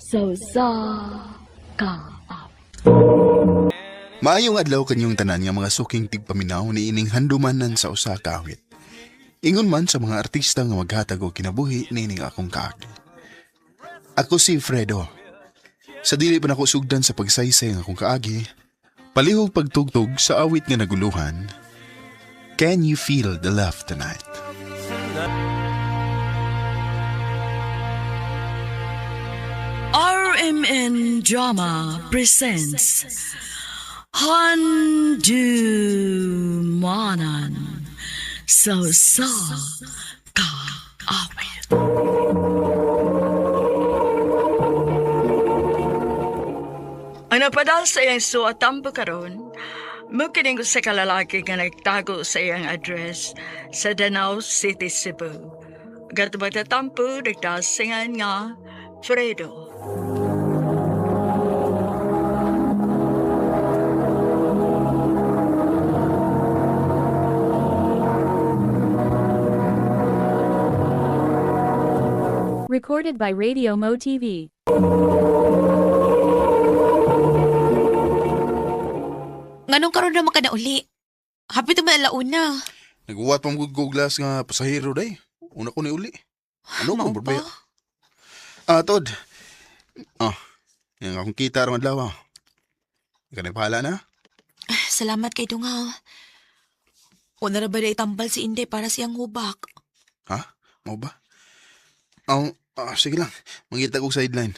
Sa usa ka awit. Maayong adlaw kanyong tanan nga mga suking tigpaminaw ni ining handumanan sa usa ka awit. Ingon man sa mga artista nga maghatag og kinabuhi niining akong kaagi. Ako si Fredo. Sa dili pa nako sugdan sa pagsaysay ng akong kaagi, palihog pagtugtog sa awit nga naguluhan, Can You Feel the Love Tonight? RMN Drama presents Handumanan sa usa ka awit. Ang napadal sa iyang suatampo karon, mukining sa kalalaki nga nagtago sa iyang address sa Danao City, Cebu. Gato magtatampo, nagtasingan nga Fredo. Recorded by Radio Mo TV. Nganong karon naman ka na uli? Hapit naman alauna. Naguwat pa mo guglas nga pasahero day. Una ko ni uli. Ano Mao kung pa? barbaya? Ah, Tod. Ah, yung akong kita aron adlaw. Ah. Ikaw nagpahala na? Salamat kay Dungaw. Una na ba na itambal si Inday para siyang hubak? Ha? Mao ba? Ah, sige lang. Mangita kog sideline.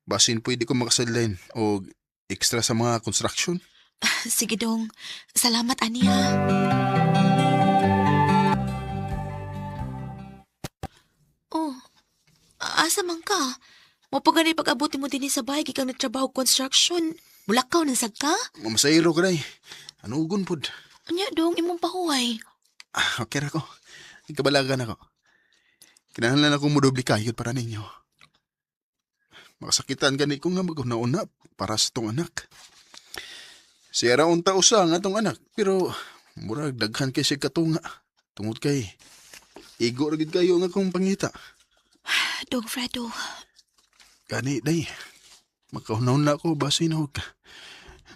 Basin pwede ko maka-sideline o extra sa mga construction. Sige dong, salamat aniya. Oh, asa man ka? Mapagani pag-abot mo din sa bahay, gikan nagtrabaho construction. Mulakaw na sad ka? Mamasayro ka day. Ano ugon pod? Anya dong, imong pahuway. Ah, okay ra ko. Ikabalagan ako. Kinahanglan akong modoble kayod para ninyo. Makasakitan gani ko nga mag-una-una para sa tong anak. Siya ra unta usa nga tong anak, pero murag daghan kay siya katunga. Tungod kay igo ra gid kayo nga akong pangita. Dong Fredo, Gani day. Makahunaon na ako basin og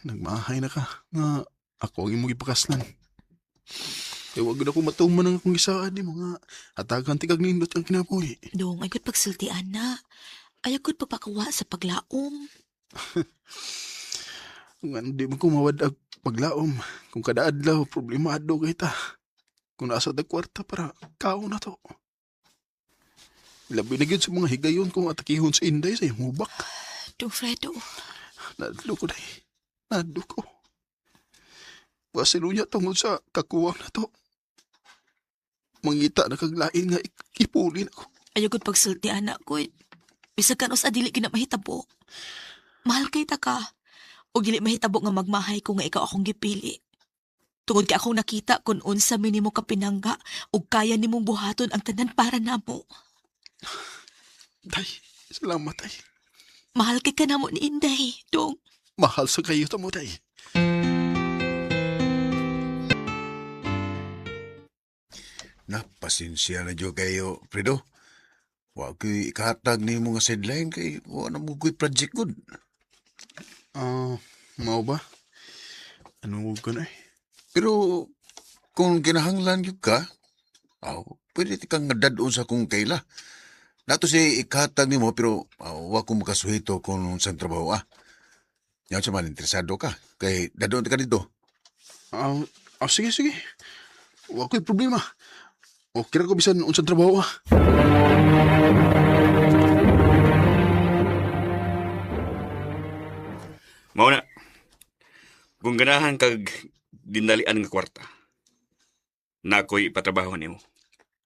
nagmahay na ka nga ako ang imong gipakaslan. Kay wag gud ako matuman ang akong gisaad ni mga hatagan ti kag nindot ang kinabuhi. dong, ay pagsultian na. Ayaw gud pagpakawa sa paglaom. Nga di man ko mawad ag paglaom. Kung kada adlaw problemado kay ta. Kung nasa tag kwarta para kaon na to. Labi na gyud sa mga higayon kung atakihon sa Inday sa imong hubak. Dong Fredo, Nadlo ko day. Nadlo ko. Wasilo niya tungod sa kakuwang na to. Mangita na kag lain nga ipulin ako. ayaw gud pagsultian na ko. Bisag kan usa dili gina mahitabo. Mahal kay ta ka. O dili mahitabo nga magmahay ko nga ikaw akong gipili. Tungod kay akong nakita kung unsa mi nimo ka pinangga ug kaya nimong buhaton ang tanan para namo. Day, salamat day. Mahal kay ka namo ni Inday, dong. Mahal sa kayo tamo day. Na, pasensya na dyo kayo, Fredo. Wa ko'y ikahatag ni mga sideline kay wa na mo ko'y project good. Ah, mao ba? Ano ko na eh? Pero kung kinahanglan gyud ka, aw, pwede ti kang dadon sa kung kaila. Nato si ikahatag nimo pero aw, wa ko makasuhito kung unsang trabaho ah. Yan sa man interesado ka kay dadon ka dito. Ah, sige, sige. Wa ko'y problema. Okay ra ko bisan unsang trabaho ah. Mao na. Kung ganahan kag dinalian nga kwarta, na ako'y ipatrabaho nimo.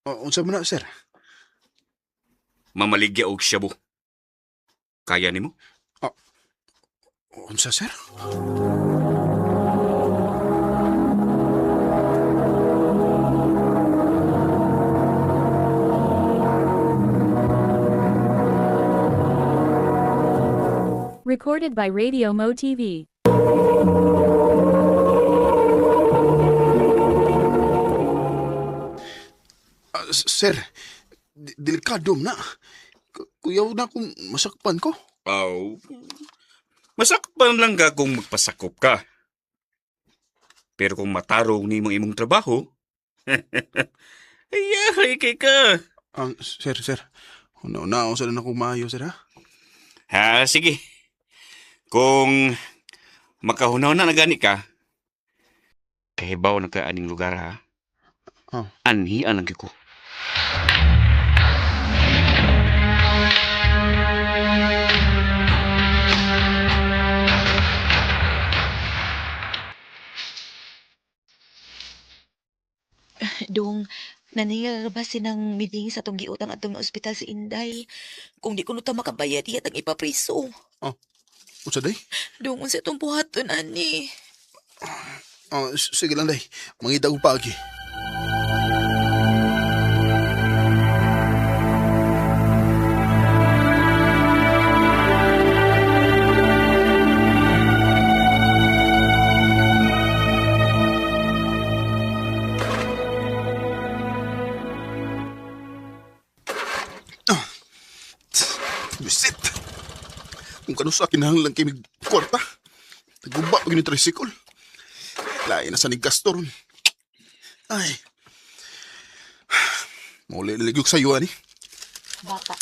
Ah, unsa man na, sir? Mamaligya og shabu. Kaya nimo? Unsa, sir? Recorded by Radio Mo TV. Ah, sir, delikado na. Kuyaw na kung masakpan ko. Aw. Masakpan lang ka kung magpasakop ka. Pero kung matarong nimo imong trabaho, ay, kay ka. Ang, sir, sir. Una-una, sa na akong maayo, sir, ha? Ha, sige. Kung makahunaw na nagani ka, kahibaw na ka aning lugar, ha? Oh. Anhian lang ko. Dong, naningal ba sinang meeting sa atong giutang atong ospital si Inday? Kung di ko ta makabayad, iya tang ipapriso. Unsa day? Dong, unsa itong buhaton, ani? Oh, sige lang, day. Mangita ko paagi. Ah, Bisit! Kung kano sa kinahanglan kay mig kwarta, naguba pag ni tricycle. Lain na sa ni gasto ron. Ay. Muli ligyog sa iyo, ani. Bata.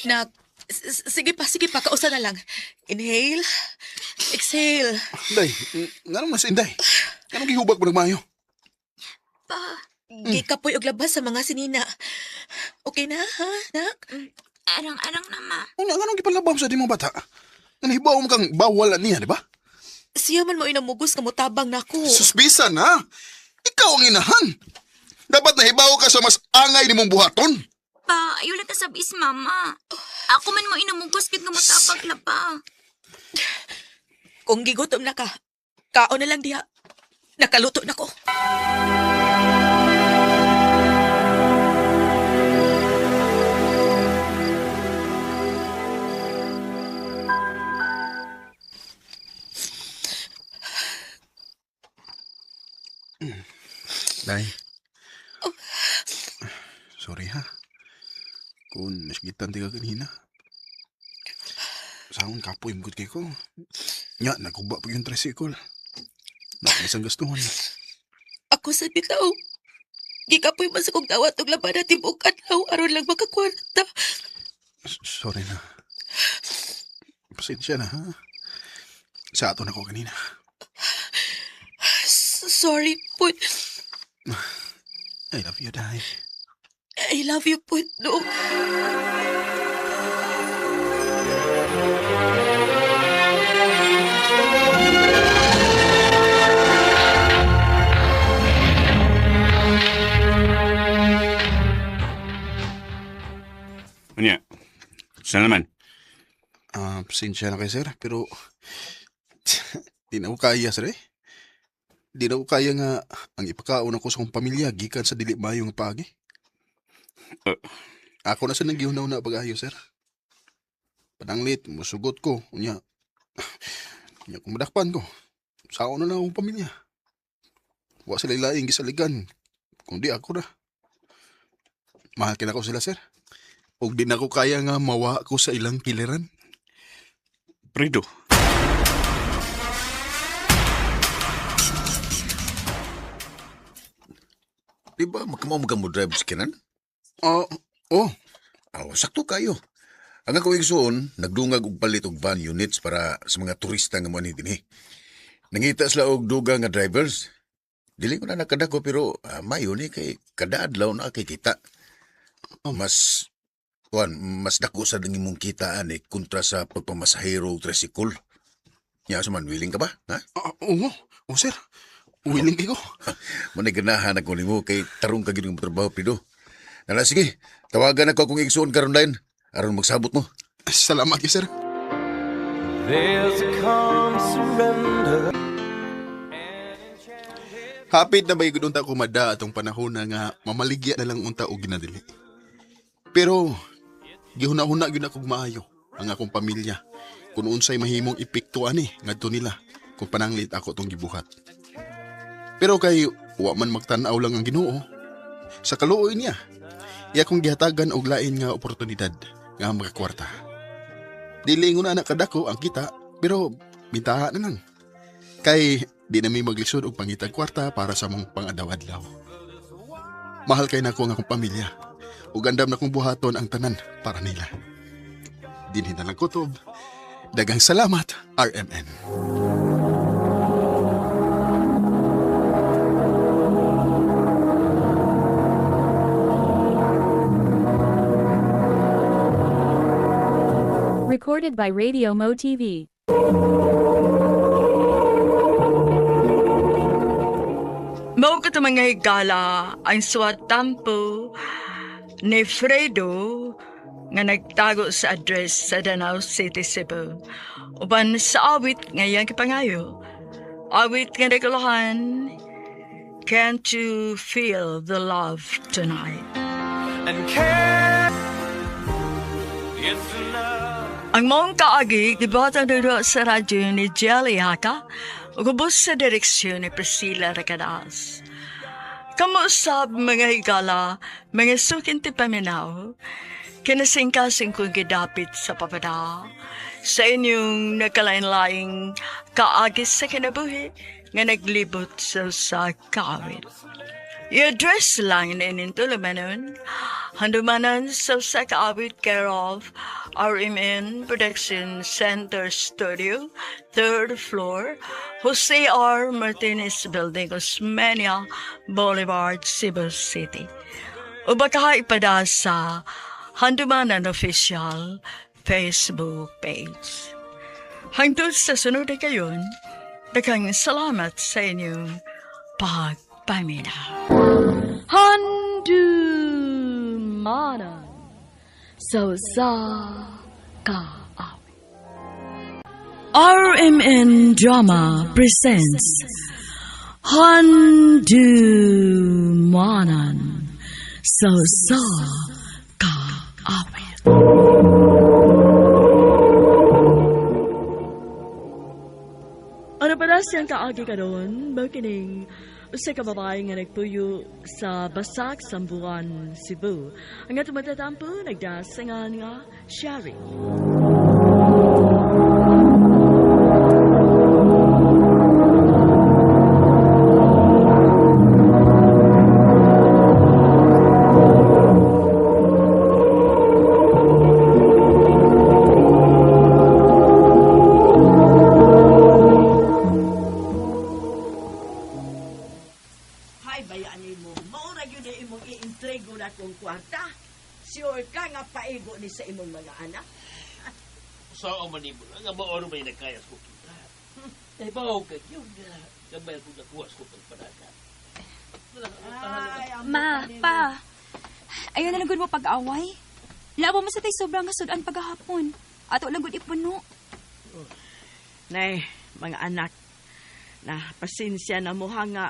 Nak, sige pa, kausa na lang. Inhale, exhale. Day, nga naman si Inday. Anong gihubag mo nagmayo? Pa, Gikapoy og labas sa mga sinina. Okay na, ha, nak? arang-arang na ma. Una, nga nang gipalabam sa di mong bata? Nga nahibaw mo kang bawal niya, di ba? Siya man mo inamugos nga motabang nako. Suspisa na! Ikaw ang inahan! Dapat nahibaw ka sa mas angay ni mong buhaton. Pa, ayaw lang ta sabis mama. Ako man mo inamugos gid nga motabag la pa. Kung gigutom na ka, kaon na lang diha. Nakaluto na ko. Day. Sorry ha. Kung nasigitan ti ka kanina. Sa akong kapoy mugod kay ko. Nya, naguba pa yung tricycle. Nakalisang gastuhan. Ako sa bitaw. Gikapoy man sa kong dawat og laban na tibok adlaw aron lang makakwarta. Sorry na. Pasensya na ha. Sa ato na ko kanina. Sorry po. I love you, Day. I love you po, no. Unya, saan naman? Ah, pasensya na kayo, sir. Pero, di na ko kaya, sir eh. Di na ko kaya nga ang ipakaon ako sa akong pamilya gikan sa dili mayo nga paagi. Eh. Ako na sa nagyunaw na pag-ayo, sir. Pananglit, musugot ko. Unya, unya kung madakpan ko. Sao na lang akong pamilya. Wa sila ilaing gisaligan. Kundi ako na. Mahal kina ko sila, sir. Og di na ko kaya nga mawa ko sa ilang kiliran. Fredo. Di ba makamaw ka mo drive sa kinan? Oh, oh, Aw, sakto kayo. Ang ako igsoon, nagdungag og palit og van units para sa mga turista nga moani dinhi. Nangita sila og duga nga drivers. Dili ko na nakadako pero mayo ni kay kada adlaw na kay kita. Mas kuan, mas dako sa dang imong kitaan eh kontra sa pagpamasahero og tricycle. Nya sa man willing ka ba? Ha? Ah, oo, oh, sir. Willing kayo. Mo ganahan ako nimo kay tarong ka gid nga trabaho pido. Nala sige, tawagan ako akong igsoon karon lain aron magsabot mo. Salamat kayo, sir. There's a calm surrender. Hapit na ba igud unta kumada atong panahon na nga mamaligya na lang unta og ginadili. Pero gihuna-huna gyud ako maayo ang akong pamilya kung unsay mahimong epekto ani ngadto nila kung pananglit ako tong gibuhat. Pero kay Wa man magtan-aw lang ang Ginoo. Sa kaluoy niya, iya kong gihatagan og lain nga oportunidad nga makakwarta. Dili ingon ana kadako ang kita, pero bintaha na lang. Kay di na mi maglisod og pangitag kwarta para sa mong pang-adlaw-adlaw. Mahal kay nako ang akong pamilya. Ug andam na kong buhaton ang tanan para nila. Dinhi na lang kutob. Daghang salamat, RMN. Recorded by Radio Mo TV. Mao ka mga higala ang suwatampo ni Fredo nga nagtago sa address sa Danao City, Cebu. Uban sa awit nga iyang kipangayo. Awit nga nagulahan, Can't You Feel the Love Tonight? And can it's enough. Ang mong kaagi, gibata dito sa radyo ni Jelly Haka, ug ubos sa direksyon ni Priscilla Recadas. Kamuusab mga higala, mga sukin ti paminaw, kinasingkasing kong gidapit sa papada, sa inyong nagkalain-laing kaagis sa kinabuhi nga naglibot sa kawit. I-address lang na inyong tulumanon. Handumanan sa Sakaawit care of RMN Production Center Studio, third floor, Jose R. Martinez Building, Osmeña Boulevard, Cebu City. O baka ipada sa Handumanan Official Facebook page. Hangtod sa sunod na kayon, daghang salamat sa inyong pagpamina. Handumanan sa usa ka awit. RMN Drama presents Handumanan sa usa ka awit. Ano pala siyang kaagi karon, makining usa ka babae nga nagpuyo sa Basak, Sambuan, Cebu. Ang atong matatampo, nagdasangan nga Shari. Hay bayani mo, maura gyud na imong iintrigo na kong kwarta. Sure ka nga paigo ni sa imong mga anak. Sa man nimo nga maoro may nagkaya sa kita. Kay bawo kay yun gamay ko nakuha sa pagpanaka. Ay, amo Ma, ka nimo. pa. Ayaw na lang gud mo pag-away. Labo mo sa tay sobrang kasudan paghahapon. Ato lang gud ipuno. Nay, mga anak, na pasensya na mo ha nga.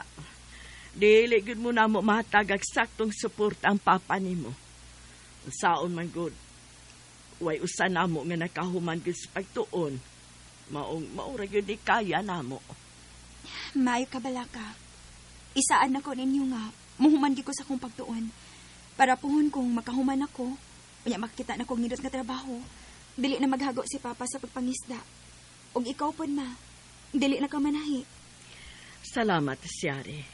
Dili gud mo na mo matag ang saktong suporta ang papa nimo. Saon man gud. Way usa namo nga nakahuman gud sa pagtuon. Maong maura gyud di kaya namo. Maayo ka balaka. Isaan na ko ninyo nga muhuman gid ko sa akong pagtuon. Para puhon kung makahuman ako, unya makakita na kog nindot nga trabaho. Dili na maghago si Papa sa pagpangisda. Og ikaw pod ma, dili na ka manahi. Salamat, Siyari.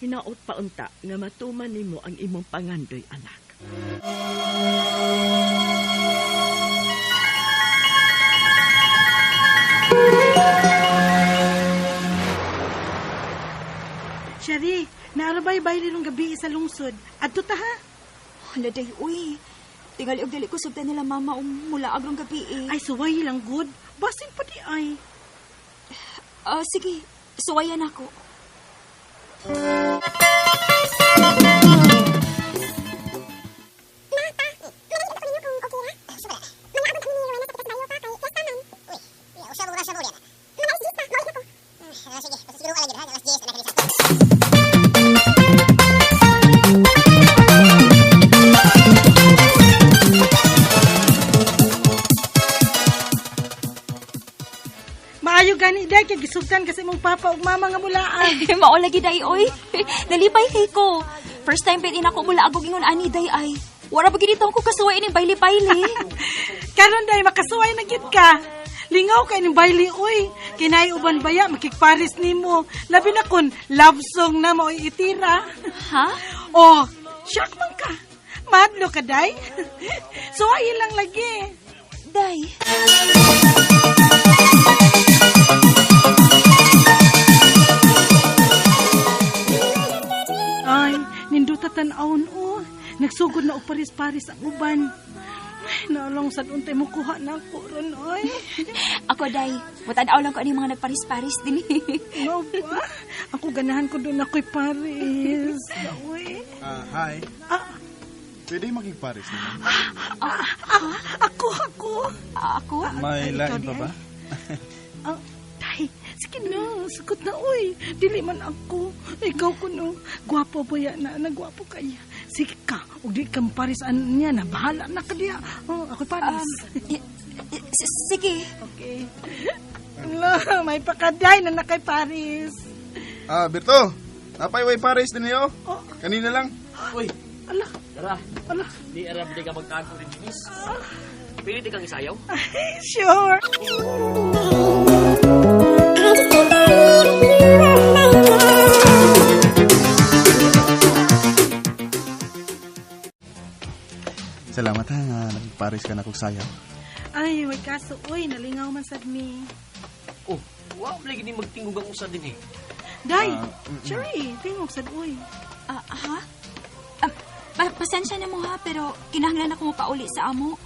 Hinaot pa unta nga matuman nimo ang imong pangandoy, anak. Shari, naarabay bayle nung gabi sa lungsod. Adto ta ha. Hala day, uy. Tingali og dili ko sugtan nila mama um mula agrong gabi eh. Ay, suway lang good. Basin pa di ay. Ah, sige, suwayan ako. Maayo gani day kay gisugtan kasi mong papa ug mama nga mulaag. Mao lagi day oy. Nalipay kay ko. First time pin ako mulaag og ingon ani day ay. Wala ba gid ko kasuway ining bayli-bayli. Karon day makasuway na gyud ka. Lingaw kay ning bayli oy. Kinay uban baya makigparis nimo. Labi na kun love song na maoy itira. Ha? Oh, shock man ka. Madlo ka day. Suway lang lagi. Day. Ay, ninduta tan-awon o. Nagsugod na og paris-paris ang uban. Ay, naalong sad untay mo kuha na ako ron oy. Ako day, mutanaw lang ko ani mga nagparis-paris din. No ba? Ako ganahan ko doon ako'y paris. Uy. Ah, hi. Pwede makigpares naman. Ako, ako. Ako? May Ay, lain ikaw pa di ba? ay. Ah, tay, sige na, sagot na, uy. Dili man ako. Ikaw ko no. Gwapo ba yan na, nagwapo kaya. Sige ka, ug di ka paris an niya na, bahala na ka diya. Oh, ako'y paris. Sige. Okay. Ala, may pakaday na nakay Paris. Ah, Berto. Napay way pares din niyo. Oh. Kanina lang. Uy, Ala, tara. ala. Di arab di ka magtago rin, miss. Pili di kang isayaw? Sure. Salamat ha nga nagpares ka na kog sayaw. Ay, may kaso, uy, nalingaw man sad mi. Oh, wow, lagi ni magtingog ang usa din eh. Day, Cherry, tingog sad, uy. Ah, ha? Pasensya na mo ha, pero kinahanglan ako mapauli sa amo.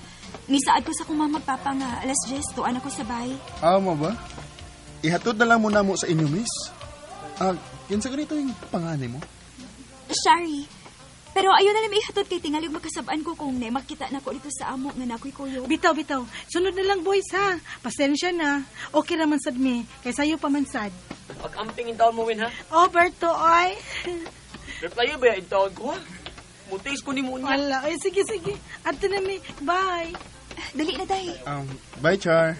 Nisaad ko sa akong mama papa nga alas 10, tuan ako sa bay. Ah, mo ba? Ihatod na lang muna mo sa inyo, miss. Ah, kinsa ganito yung panganay mo? Shari, pero ayaw na lang ihatod kay tingalig makasabaan ko kung na makita na ko dito sa amo nga nakoy kuyo. Bitaw, bitaw. Sunod na lang, boys, ha? Pasensya na. Okay raman sad mi. Kay sayo pa man sad. Pag-amping in taon mo, Win, ha? Oh, Berto, oy. Reply ba in taon ko, ha? Mutis ko ni mo niya. Wala. Ay, sige, sige. Ato na mi. Bye. Dali na, day. Bye, Char.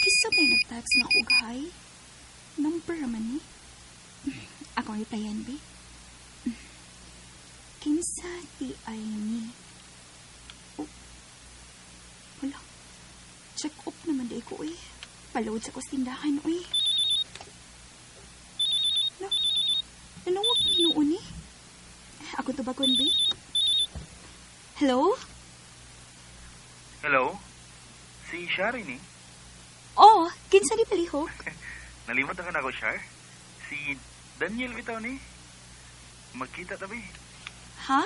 Kisa ba'y nag-text na ko, gay? Number man ni. Ako ang replyan, be. Kinsa ti ay ni. Oh. Wala. Check up naman di ko, eh. Paload sa kos tindahan, uy. No. Nanawag pa noon, eh. Ako tubagon, be. Hello? Hello? Si Shari ni? Oh, kinsa ni palihok? Nalimot na ka na ako, Shar. Si Daniel bitaw ni. Magkita tabi. Ha?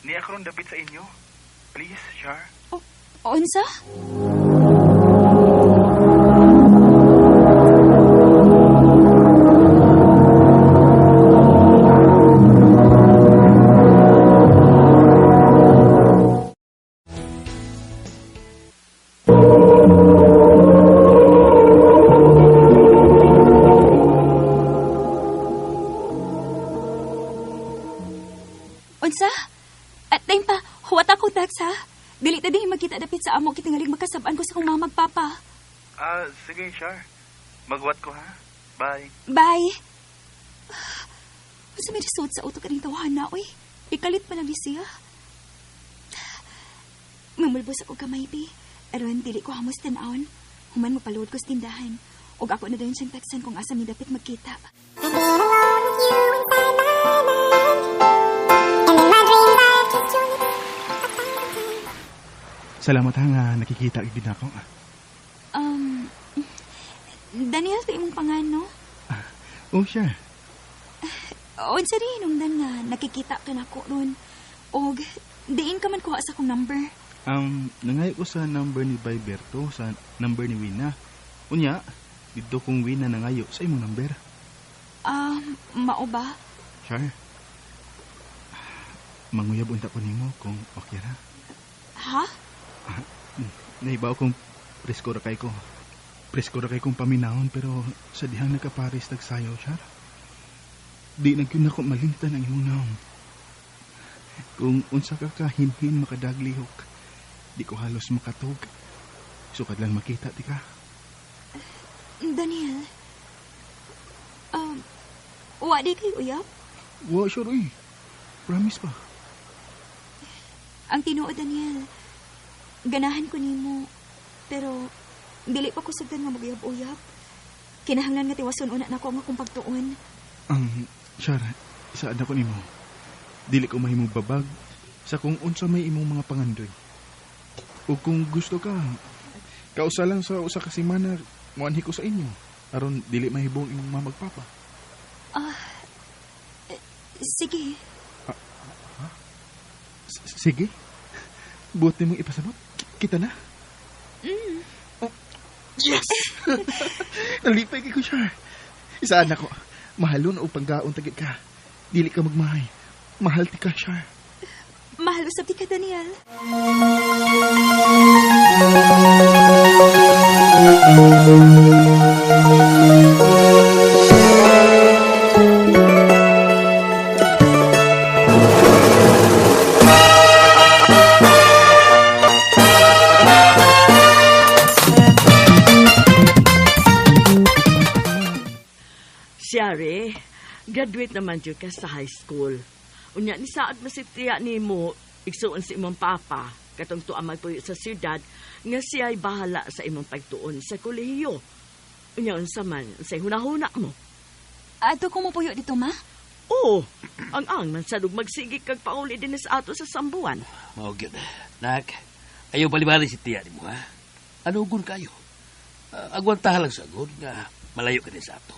Ni ako ron dapit sa inyo. Please, Shar. Unsa? Unsa? At time pa, huwat ako text ha. Dili ta din magkita dapit sa amo kitingalig makasab-an ko sa kong mama magpapa. Ah, sige, Shar. Magwat ko, ha? Bye. Bye. Unsa may result sa utok kaning tawahan na, uy. Ikalit pa lang ni siya. Mamulbos ako gamay, bi. Aron, dili ko hamos tan-awon. Human mo paluod ko sa tindahan. Og ako na dayon siyang teksan kung asa mi dapit magkita. Salamat ha nga nakikita gid nako. Daniel, to imong pangan, no? Oh, sure. Unsa rin hinungdan nga nakikita ka nako ron. Og diin ka man kuha sa akong number. Nangayo ko sa number ni Bay Berto, sa number ni Wina. Unya, dito kong Wina nangayo sa imong number. Mao ba? Sure. Manguyab unta ko nimo kung okay ra. Ha? Naibaw kong Presko ra kay ko. Presko ra kay kong paminahon pero sa dihang nakapares tagsayaw, Char. Di na gyud nako malimtan ang imong naong. Kung unsa ka kahinhin makadaglihok, di ko halos makatug. Sukad lang makita ti ka. Daniel. Wa di kay uyab? Wa sure eh. Promise pa. Ang tinuod, Daniel. Ganahan ko nimo. Pero dili pa ko sugdan nga maguyab-uyab. Kinahanglan nga tiwason una nako ang akong pagtuon. Ang Char, isaad ako nimo. Dili ko mahimong babag sa kung unsa may imong mga pangandoy. O kung gusto ka, kausa lang sa usa ka semana, muanhi ko sa inyo. Aron dili mahibong imong mamagpapa. Sige. Sige. Buot nimong ipasabot. Kita na. Mm. Oh, yes! Nalipay kay ko, Char. Isaan ako. Mahalon o panggaon tagit ka. Dili ka magmahay. Mahal ti ka, Char. Mahal usab ti ka, Daniel. Siyari, graduate naman jud ka sa high school. Unya ni saad man si tiya nimo igsuon si imong papa katong tuwa magpuyo sa syudad nga siya'y bahala sa imong pagtuon sa kolehiyo. Unya unsa man unsay hunahuna mo? Ato ko mopuyo dito, ma? Oo, ang man sad ug magsige kag pauli din sa ato sa Sambuan. Mao gyud. Nak, ayaw balibali si tiya nimo ha. Anugon kayo. Agwantahan lang sa gud nga malayo ka din sa ato.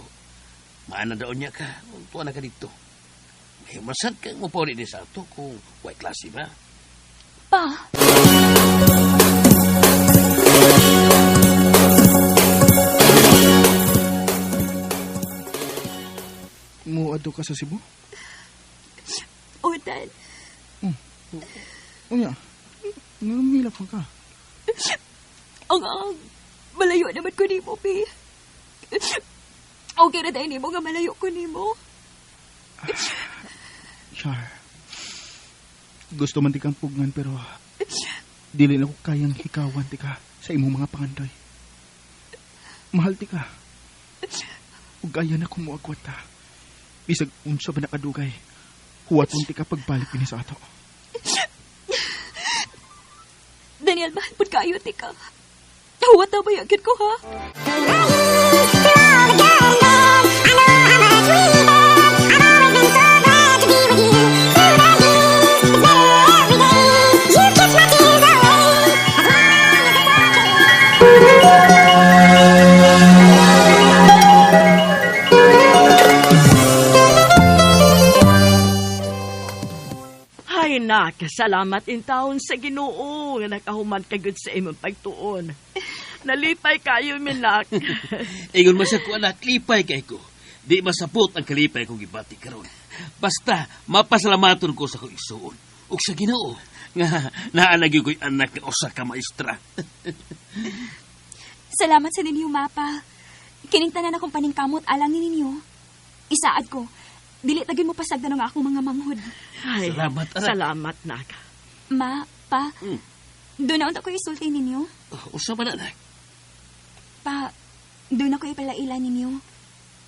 Maana daon niya ka, tuwa na ka dito. May masad kang mopauli din sa ato kung way klase ba. Pa. Muadto ka sa Cebu? Oh, Dad. Unya, nangangilap ka. Ang malayo naman ko nimo, Pi. Okay na dahil nimo nga malayo ko nimo. Char, gusto man ti kang pugnan pero dili na ko kayang hikawan ti ka sa imong mga pangandoy. Mahal ti ka. Ug kaya na kung muagwat ta. Bisag unsa ba nakadugay, huwaton ti ka pagbalik dinhi sa ato. Daniel, mahal pud kaayo ti ka. Huwat na bayagin ko, ha? Hay nak, salamat in taon sa Ginoo nga nakahuman ka gud sa imong pagtuon. Nalipay kayo mi nak. Ingon man sa ko anak, lipay kay ko. Di masapot ang kalipay kong gibati karon. Basta mapasalamaton ko sa akong igsuon ug sa Ginoo nga naa na gyud ko'y anak nga usa ka maestra. Salamat sa ninyo, Mapa. Kining tanan akong paningkamot alang ni ninyo. Isaad ko, dili tagin mo pasagdan ang akong mga manghod. Ay, Salamat, anak. Salamat nak. Ma, pa, doon na unta ko isulti ninyo. Usa man anak. Pa, doon ako ipalaila ninyo.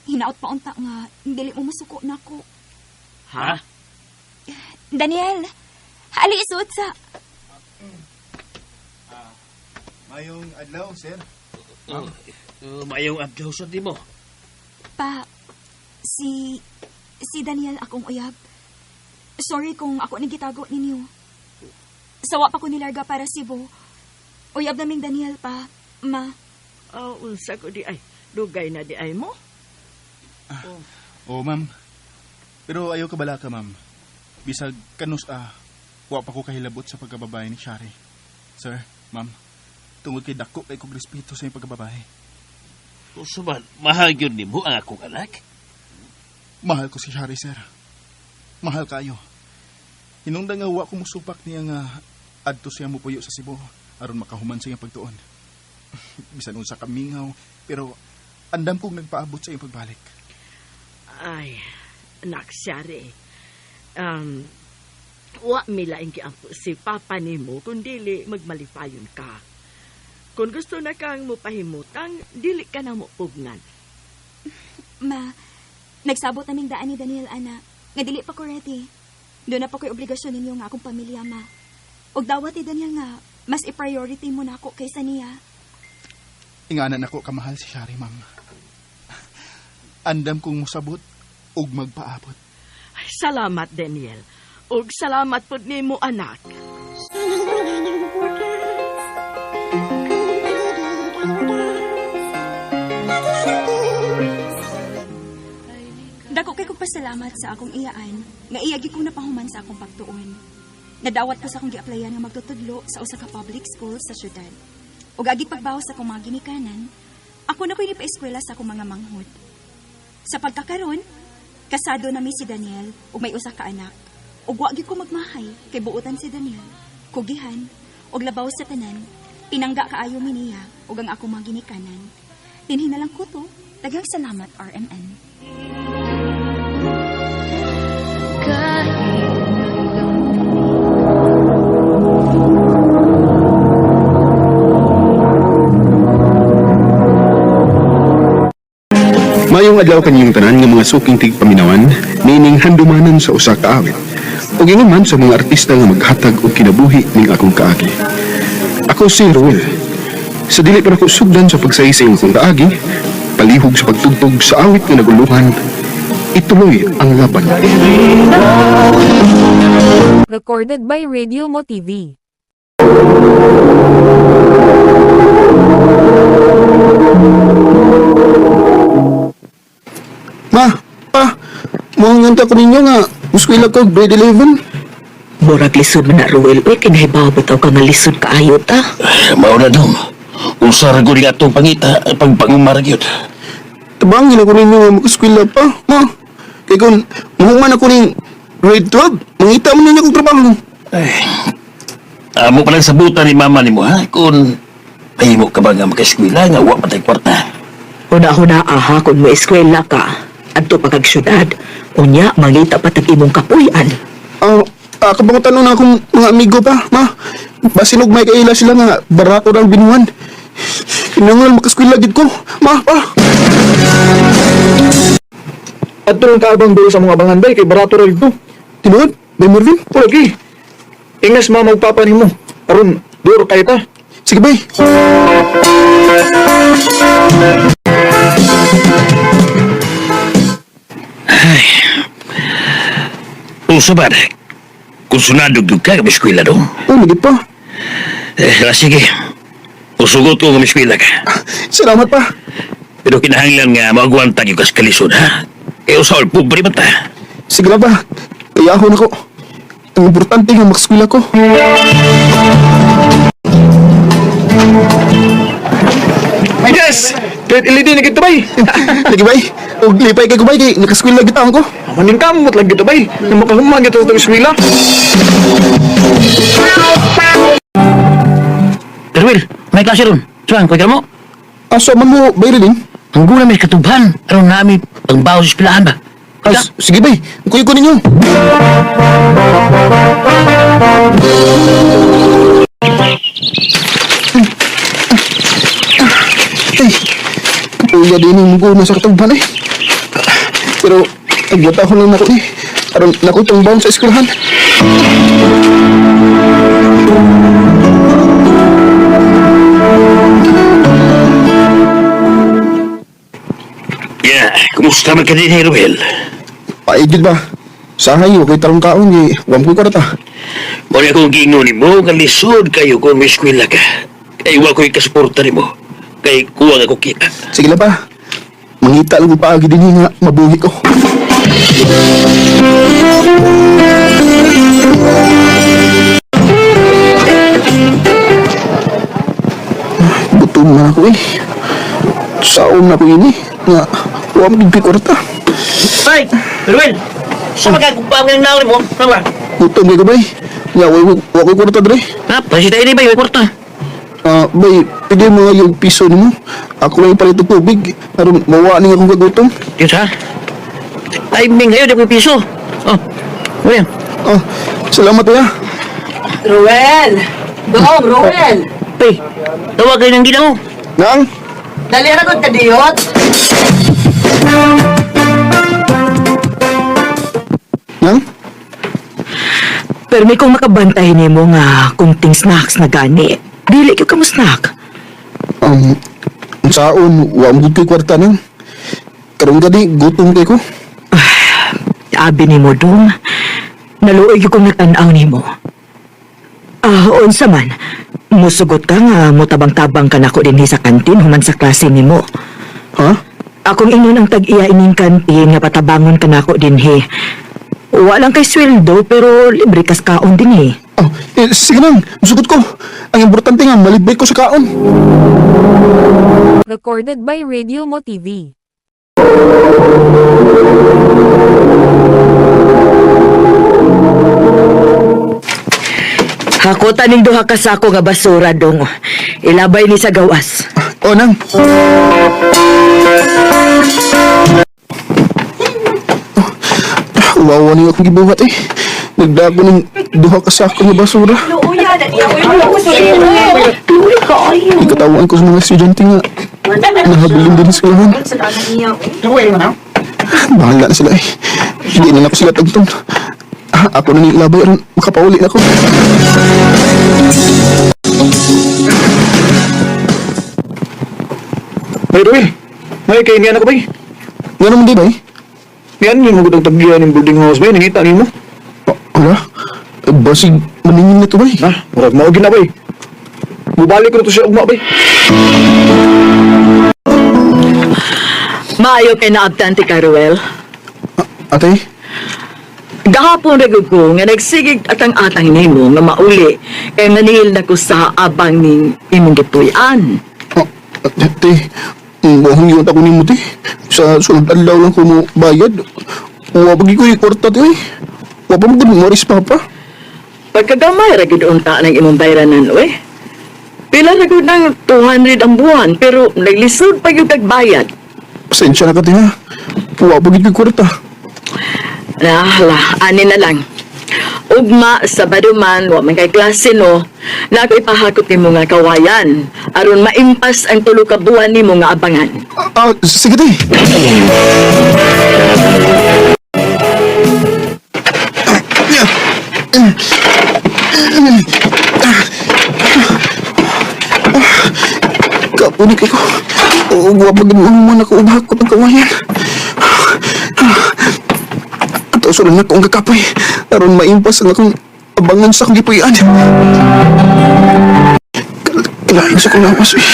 Hinaot pa unta nga, dili mo masuko na ako. Ha? Daniel, hali isuot sa... Mayong adlaw, sir. Oh, maayong adlaw sa nimo. Pa, si Daniel akong uyab. Sorry kung ako nagitago ninyo. Sawa pa ko nilarga para Cebu. Uyab naming Daniel pa, ma. Oh, unsa ko di ay. Dugay na di ay mo. Oh, ma'am. Pero ayaw ka bala ka, ma'am. Bisag kanus wa pa ko kahilabot sa pagkababae ni Shari. Sir, ma'am, tungod kay dako kay kog respeto sa iyong pagkababae. Usa man, mahal gyud nimo ang akong anak. Mahal ko si Shari, sir. Mahal kayo. Hinungdan nga wa ko musupak niya nga adto siya mupuyo sa Cebu aron makahuman sa iyang pagtuon. Bisan unsa ka mingaw, pero andam kong nagpaabot sa iyong pagbalik. Ay, anak, Shari. Wa milaing giampo si papa nimo kung dili magmalipayon ka. Kung gusto na kang mupahimutang, dili ka na mo pugnan. Ma, nagsabot naming daan ni Daniel, ana. Nga dili pa ko ready. Doon na pa ko'y obligasyon ninyo nga akong pamilya, ma. Og dawat ni Daniel nga, mas i-priority mo na ako kaysa niya. Inganan ako kamahal si Shari, ma'am. Andam kong musabot ug magpaabot. Ay, salamat, Daniel. Ug salamat pud nimo, anak. Dako kay kong pasalamat sa akong iyaan nga iya gyud kong napahuman sa akong pagtuon. Nadawat ko sa akong giaplayan nga magtutudlo sa usa ka public school sa syudad. Ug agi pagbaw sa akong mga ginikanan, ako na ko'y nipaeskwela sa akong mga manghod. Sa pagkakaron, kasado na mi si Daniel ug may usa ka anak. Ug wa gyud ko magmahay kay buotan si Daniel, kugihan ug labaw sa tanan, pinangga kaayo mi niya ug ang akong mga ginikanan. Dinhi na lang ko to. Daghang salamat, RMN. Mayong adlaw kanyang tanan nga mga suking tigpaminawan, nining handumanan sa usa ka awit. Ug ingon man sa mga artista nga maghatag og kinabuhi ning akong kaagi. Ako si Ruel. Sa dili pa nako sugdan sa pagsaysay ng akong kaagi, palihog sa pagtugtog sa awit nga naguluhan, ituloy ang laban. Recorded by Radio Mo TV. Ma, pa, muhanganta ko ninyo nga muskwela ko grade 11. Murag lisod man na, Ruel. Uy, kinahibaw bitaw ka nga lisod kaayo ta. Mao na dong. Unsa ra gud atong pangita pagpangumara gyud. Tabangin ako ninyo nga makaskwela pa, ma. Kay kung muhuman ako ning grade 12, mangita mo ninyo kong trabaho. Ay, amo pa lang sabutan ni mama nimo ha kung mahimo ka ba nga makaeskwela nga wa pa tay kwarta. Huna-huna aha kung mo eskwela ka. Adto pa kag syudad. Unya, mangita pa tag imong kapuy-an. Ah, kabangutan na akong mga amigo pa, ma. Basinog may kaila sila nga barato ng binuan. Kinahanglan makaskwela gid ko, ma, pa. Adto lang kaabang dulo sa mga abangan bay kay barato ra dito. Tinuod, Bay Marvin? Wala gi. Ingas ma magpapa nimo. Aron duro kay ta. Sige bay. Unsa ba? Kung sunado gyud ka nga eskwela dong. Oh, lagi pa. Eh, sige. Usugot ko nga eskwela ka. Salamat pa. Pero kinahanglan nga maagwanta gyud ka sa kalisod ha. Eh usaol pobre man ta. Sige na ba. Kayahon ako. Ang importante nga makaskwela ko. Yes! Grade 11 na gito bay. Lagi bay. Og lipay kay ko bay kay nakaskwela gid ko. Manin ka mo lang gito bay. Nang makahuman gito sa eskwela. Terwil, may klase ron. Suan, kuya mo. Asa man mo bay rin? Ang gula may katubhan. Aron nami pangbaw sa eskwelahan ba? As, sige bay. Kuyo ko ninyo. Ay, kapuya din yung mugo sa katugban eh. Pero, agwata ko lang nako eh. Aron nako itong baon sa eskwelahan. Yeah, kumusta man ka din, Ruel? Paigid ba? Sahay, okay tarong kaon eh. Wam ko kwarta. Muna akong giingon nimo nga lisod kayo kung may eskwela ka. Kay wa ko'y kasuporta nimo. Kay kuwang ako kita. Sige lang pa. Mangita lang ko paagi din nga mabuhi ko. Gutom na ako eh. Saon na ko ini. Nga, wa mo gid kwarta. Ay, Ruel! Sa magkagupang ng naon mo, ano ba? Gutom kay ko bay. Nga, wa ko kwarta dre. Ha, pasita ini ba yung kwarta? Ah, bay, pwede mo nga yung piso nimo. Ako lang ipalit og tubig. Aron mawa ni akong kagutom. Diyos ha? Timing ngayon, di ko piso. Oh, wala yan. Ah, salamat ya. Ruel! Dong, Ruel! Pay, tawag kayo ng gina mo. Nang? Dali na kong kadiyot! Nang? Pero may kung makabantay nimo nga kunting snacks na gani. Dili gyud ka mo snack. Ang saon, wa mo gud ko'y kwarta nang. Karon gani gutom kay ko. Abi nimo dong. Naluoy gyud kong nagtan-aw nimo. Ah, unsa man. Musugot ka nga motabang-tabang ka nako dinhi sa kantin human sa klase nimo. Ha? Akong ingon ang tag-iya ining kantin nga patabangon ka nako dinhi. Walang kay sweldo pero libre kas kaon dinhi. Oh, eh, sige nang, musugot ko. Ang importante nga malibay ko sa kaon. Recorded by Radio Mo TV. Hakutan ning duha ka sako nga basura dong. Ilabay ni sa gawas. Oh, nang. Oh, wawa niyo akong gibuhat eh. Nagdago ng duha ka sako nga basura. Ikatawaan ko sa mga estudyante nga. Nahabilin din sa eskwelahan. Bahala na sila eh. Hindi na ako sila tagtong. Ah, ako na nilabay aron makapauli na ako. Bay, Ruel. May kay niya na ko, bay. Nga naman di ba eh? Niyan yung magudang tagyan ng boarding house, bay. Nangita nimo. Oh, ala? Eh, basig maningin na to ba eh? Ha? Murag mao gina, bay. Mubalik ko na to siya ugma, bay. Maayo kay naabtante ka, Ruel. Ate? Gahapon ra gyud ko nga nagsigig atang-atang nimo nga mauli kay maningil na ko sa abang ning imong gipuy-an. Oh, ate, mohong yun ako nimo te. Sa sunod adlaw lang ko mo bayad. Wa pagi ko yung kwarta te. eh. Wa pa mo gud mo papa. Pagkagamay ra gyud unta ng imong bayranan oy. Pila ra gyud nang 200 ang buwan pero naglisod pa gyud kag bayad. Pasensya na ka te ha. Wa pa gid ko kwarta. Nahala, ani na lang. Ugma, Sabado man, wa man kay klase no, na ako ipahakot nimo nga kawayan aron maimpas ang tulo ka buwan nimo nga abangan. Ah, sige te. Kapunik ako. Oo, wa pa gid mo man ako ubahakot ang kawayan. Ato sulod na ko ang kakapoy. Aron maimpas ang akong abangan sa akong gipuy-an. Kailangan sa akong lawas, eh.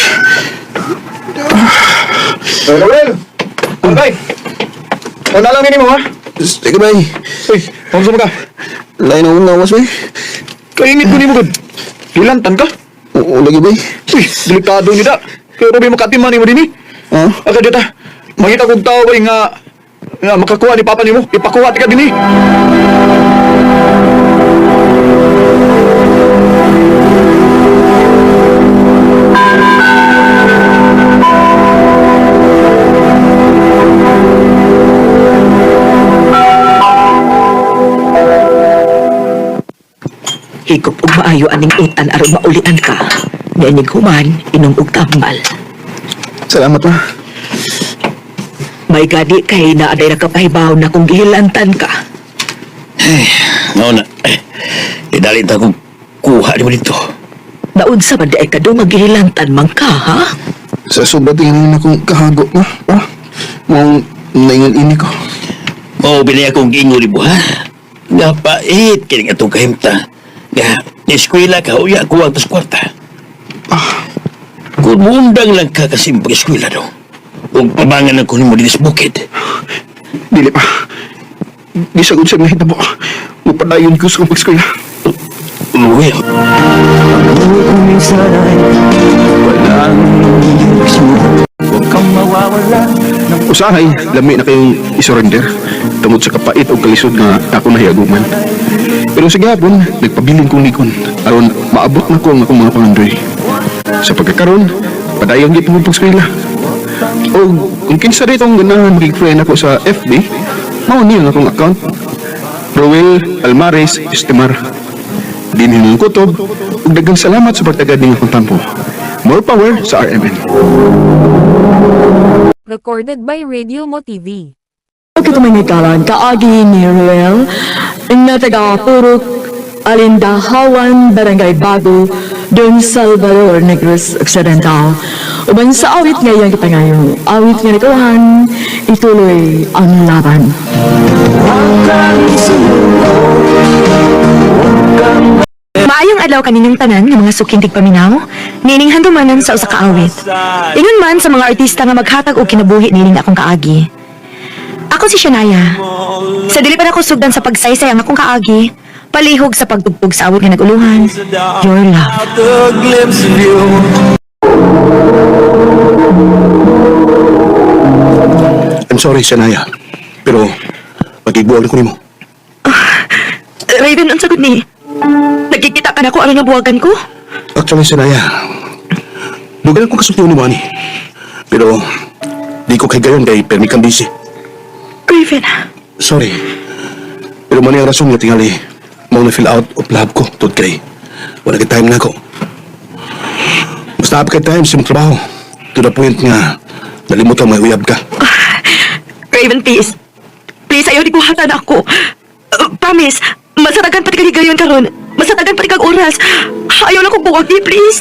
Bay, Ruel. Bay. Wala lang nimo, ha? Sige, bay. Uy, unsa man ka? Lain akong lawas, bay. Kaingit ko nimo gud. Hilantan ka? Oo, lagi, bay. Uy, delikado ni da. Kaya Ruby makatiman nimo dinhi. Ha? Aka dita. Mangita kog tao bay nga nga makakuha ni papa nimo. Ipakuha ti ka dinhi. Higop og maayo aning utan aron maulian ka. Niinig human, inom og tambal. Salamat, ma. May gani kay na aday nakapahibaw na kung gihilantan ka. Ngayon na, eh, idalin ta kong kuha ni mo dito. Naunsa man di ay kado magihilantan man ka, ha? Sa sobra tingin na akong kahago, ma. Pa? Mong naingan ini ko. Mao binay akong giingon nimo ha. Nga pait kining atong kahimta. Nga eskwela ka uya kuwang tas kwarta. Kung muundang lang ka kasi pag-eskwela daw. Ug pabangan ang kunin mo dinhi sa bukid. Dili pa. Gisagod sa nahitabo. Mupadayon ko sa akong pag-eskwela. Well, Usahay, lami na kayong isurrender tungod sa kapait o kalisod nga ako nahiaguman. Pero sa gihapon, nagpabilin kong nikon aron maabot na ko ang akong mga pangandoy. Sa pagkakaroon, padayon gyud mo pag-eskwela. O kung kinsa ditong ganahan makig-friend ako sa FB, mao niyo ang akong account. Roel Almares Estemar. Dinhi ng kutob, ug daghang salamat sa pagtagad ning akong tampo. More power sa RMN. Recorded by Radio Mo TV. Katumangikalan kaagi ni Ruel na taga Purok Alindahawan, Barangay Bago, Don Salvador, Negros Occidental. Uban sa awit ngayong kitangayo, awit nga nagulahan, ituloy ang laban. Maayong adlaw kaninyong tanan nga mga suking tigpaminaw, nining handumanan sa usa ka awit. Ingon man sa mga artista nga maghatag og kinabuhi nining akong kaagi. Ako si Shania. Sa dili pa nako sugdan sa pagsaysay ang akong kaagi, palihog sa pagtugtog sa awit nga naguluhan, Your Love. I'm sorry, Shania. Pero, pagigbuwag na ko nimo. Raven, ang sagot ni, nagkikita ka na ko aron nga buwagan ko? Actually, Shania, dugan ko kasultihan ni Wani. Pero, di ko kay gayon kay permi kang busy. Raven, Sorry. Pero man ang rason nga tingali, mau na fill out of love ko tud kay wala kay time na ako. Basta kay time sa imong trabaho. To the point nga nalimutan may uyab ka. Raven, please. Please, ayaw di ko hatan ako. Promise, masatagan pati kag gayon karon. Masatagan pati kag oras. Ayaw na kong buwag ni, please.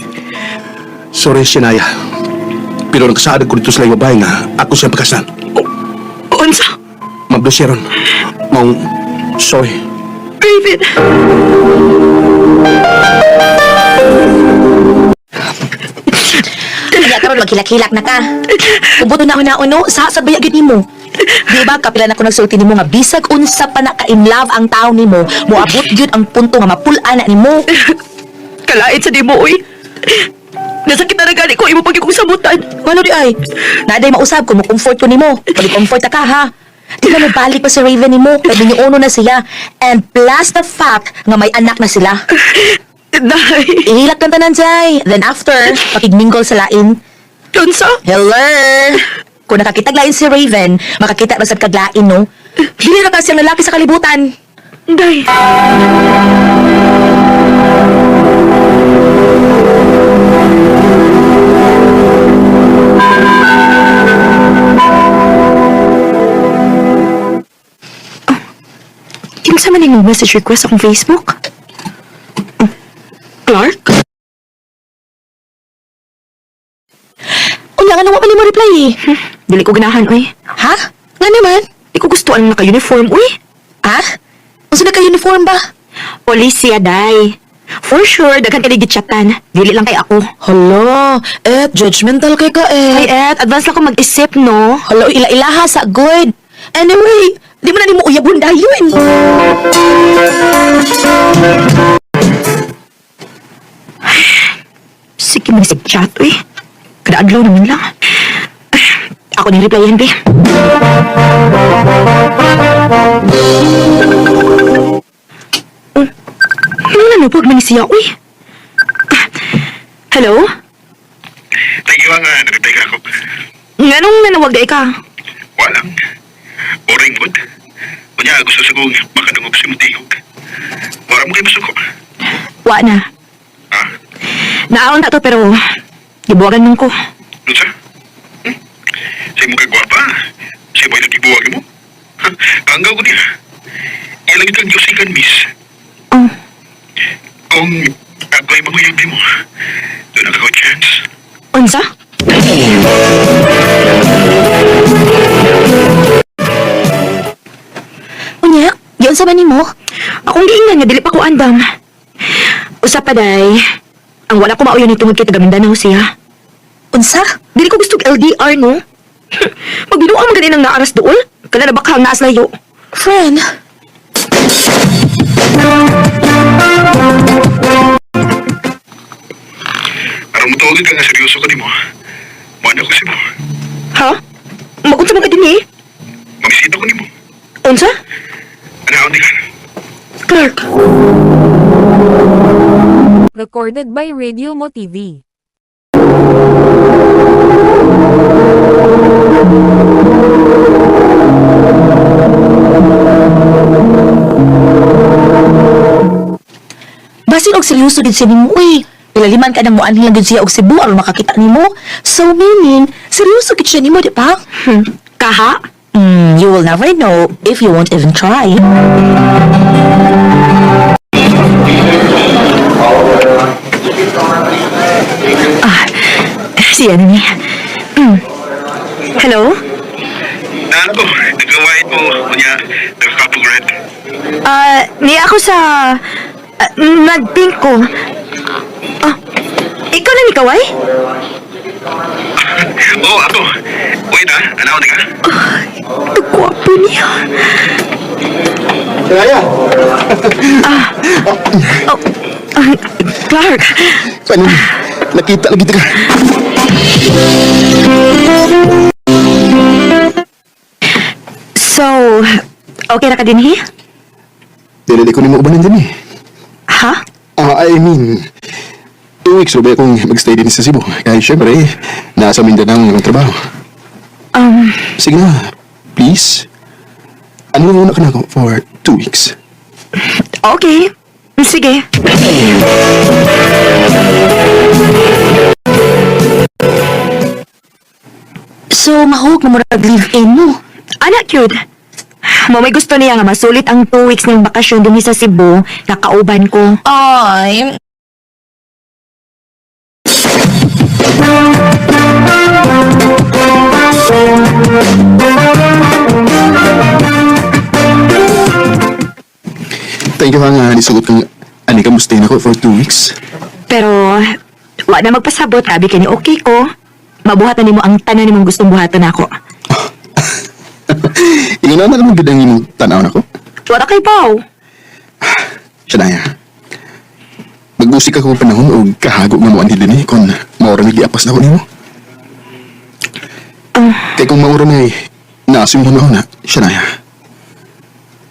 Sorry, Shania. Pero nagsaad ko dito sa laing babae nga ako siya pagkasan. Unsa? Mabdo siya ron. Maong, sorry. Raven. Kaya karon maghilak-hilak na ka. Ubuto na una uno sa sa bayag gyud nimo. Di ba kapila na ko nagsulti nimo nga bisag unsa pa na ka in love ang tao nimo, moabot gyud ang punto nga mapul-an na nimo. Kalait sa di mo, uy. Nasakit na gani ko, imo pag samutan. Ngano di ay? Naday mausab ko mo comfort ko nimo. Pag-comfort ka ha. Di ba mobalik pa si Raven nimo? Kay uno na siya. And plus the fact nga may anak na sila. Day. Ihilak kang tanan, Jay. Then after, pakigmingle sa lain. Unsa? Hello! Kung nakakita lain si Raven, makakita ba sa kaglain, no? Dili na kasi ang lalaki sa kalibutan. Day. Kinsa man yung message request akong Facebook? Oh, Clark? Unya nga nawa man mo reply eh. Dili ko ganahan, uy. Ha? Nga naman? Di ko gusto ang naka-uniform, uy. Ha? Unsa naka-uniform ba? Police siya, day. For sure, daghan kay gitchatan. Dili lang kay ako. Hala, et, judgmental kay ka Ay, eh. et, advance lang ko mag-isip, no? Hala, ila-ilaha sa good. Anyway, di mo na nimo uyabon dayon. Sige man sig chat, uy. Kada adlaw naman lang. Ay, ako ni replyan, be. Oh, ano na pag man siya, uy. Ah, hello? Thank you nga, nagtay ka ako. Nganong nanawag day ka? Walang. Boring good. Kunya, gusto sa kong makadungog sa imong tingog. Wala mo kayo masuko. Wa na. Ah, Naon na to pero gibuwagan man ko. unsa? Sa imong kagwapa, sa imo'y nagibuwag mo. Ha, Kaanggaw ko niya. Ilang kang Diyosikan, miss. Oh, Kung ako'y manguyab mo, doon ang ako chance. unsa? Unya, giunsa sa man nimo? Akong giingnan nga dili pa ko andam. Usa pa day. Ang wala ko mauyon ni tungod kay taga Mindanao siya. Unsa? Dili ko gusto og LDR no. Magbinuang man gani nang naaras dool. Kana na baka ang naas layo. Friend, Aron mo tawagin ka nga seryoso ka nimo. Mana ko si mo. Ha? Magunsa man ka dinhi? Mamisita ko nimo. Unsa? Anaon di ka. Clark. Recorded by Radio Mo TV. Basin og seryoso din siya nimo eh. Pilaliman ka nang muanhi lang din siya og Cebu aron makakita nimo. So meaning, seryoso gid siya nimo, di ba? Kaha? You will never know if you won't even try. Ah, siya na niya. Hello? Naan ko, nagka-white mo, kunya, nagka-cup red. Ah, niya ako sa... nagpink ko. Ah, ikaw na ni Kaway? Oo, ako. Wait ah, anaw na ka? Gwapo niya. Kaya! Oh, ah, Clark. Paano? Nakita lagi ka. So, okay ra ka din, hi? Dili di ko nimo ubanan din eh. Ha? Ah, I mean, 2 weeks ba akong magstay din sa Cebu. Kaya syempre, nasa Mindanao ang akong trabaho. Sige na, please. Ano muna ka na ako for 2 weeks? Okay. Sige. So, mahog na murag live-in mo. Anak, cute. Mo may gusto niya nga masulit ang 2 weeks ng bakasyon din sa Cebu, nakauban ko. Ay, Thank you ha nga, nisugot kang ani ka mustay na ko for 2 weeks. Pero, wa na magpasabot, abi kini okay ko. Mabuhatan nimo ang tanan nimong gustong buhaton nako. Ingon na naman gid ang imong tanaw nako. Wala kay baw. Siya na ya. Mag-usik ako panahon o kahago nga mo anhi dinhi kon maura ni giapas na ko nimo. Kay kung maura na naasim mo na siya na ya.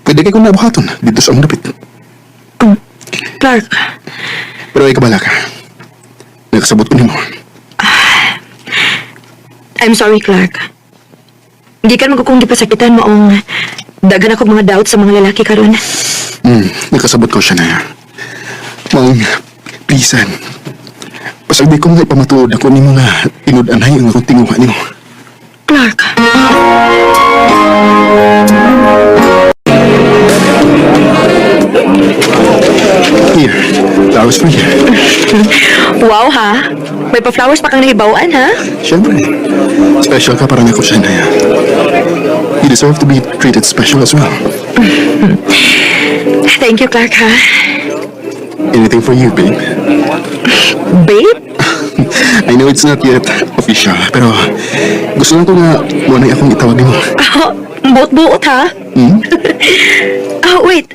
Pwede kay kung nabuhaton dito sa among dapit. Clark, Pero ay kabala ka. Nakasabot ko nimo. I'm sorry, Clark. Hindi ka naman ko kung gipasakitan maong daghan ako mga doubt sa mga lalaki karon. Nakasabot ko siya na ya. Maong pisan. Pasag di ko nga ipamatuod ako nimo nga tinud-anay ang akong tinguha nimo. Clark. Here, flowers for you. Wow ha. May pa-flowers pa kang nahibawan ha? Siyempre. Special ka para nako siya na You deserve to be treated special as well. Thank you, Clark ha. Anything for you, babe. Babe? I know it's not yet official, pero gusto lang ko nga muna akong itawag nimo. Oh, buot-buot ha? Hmm? Oh, wait.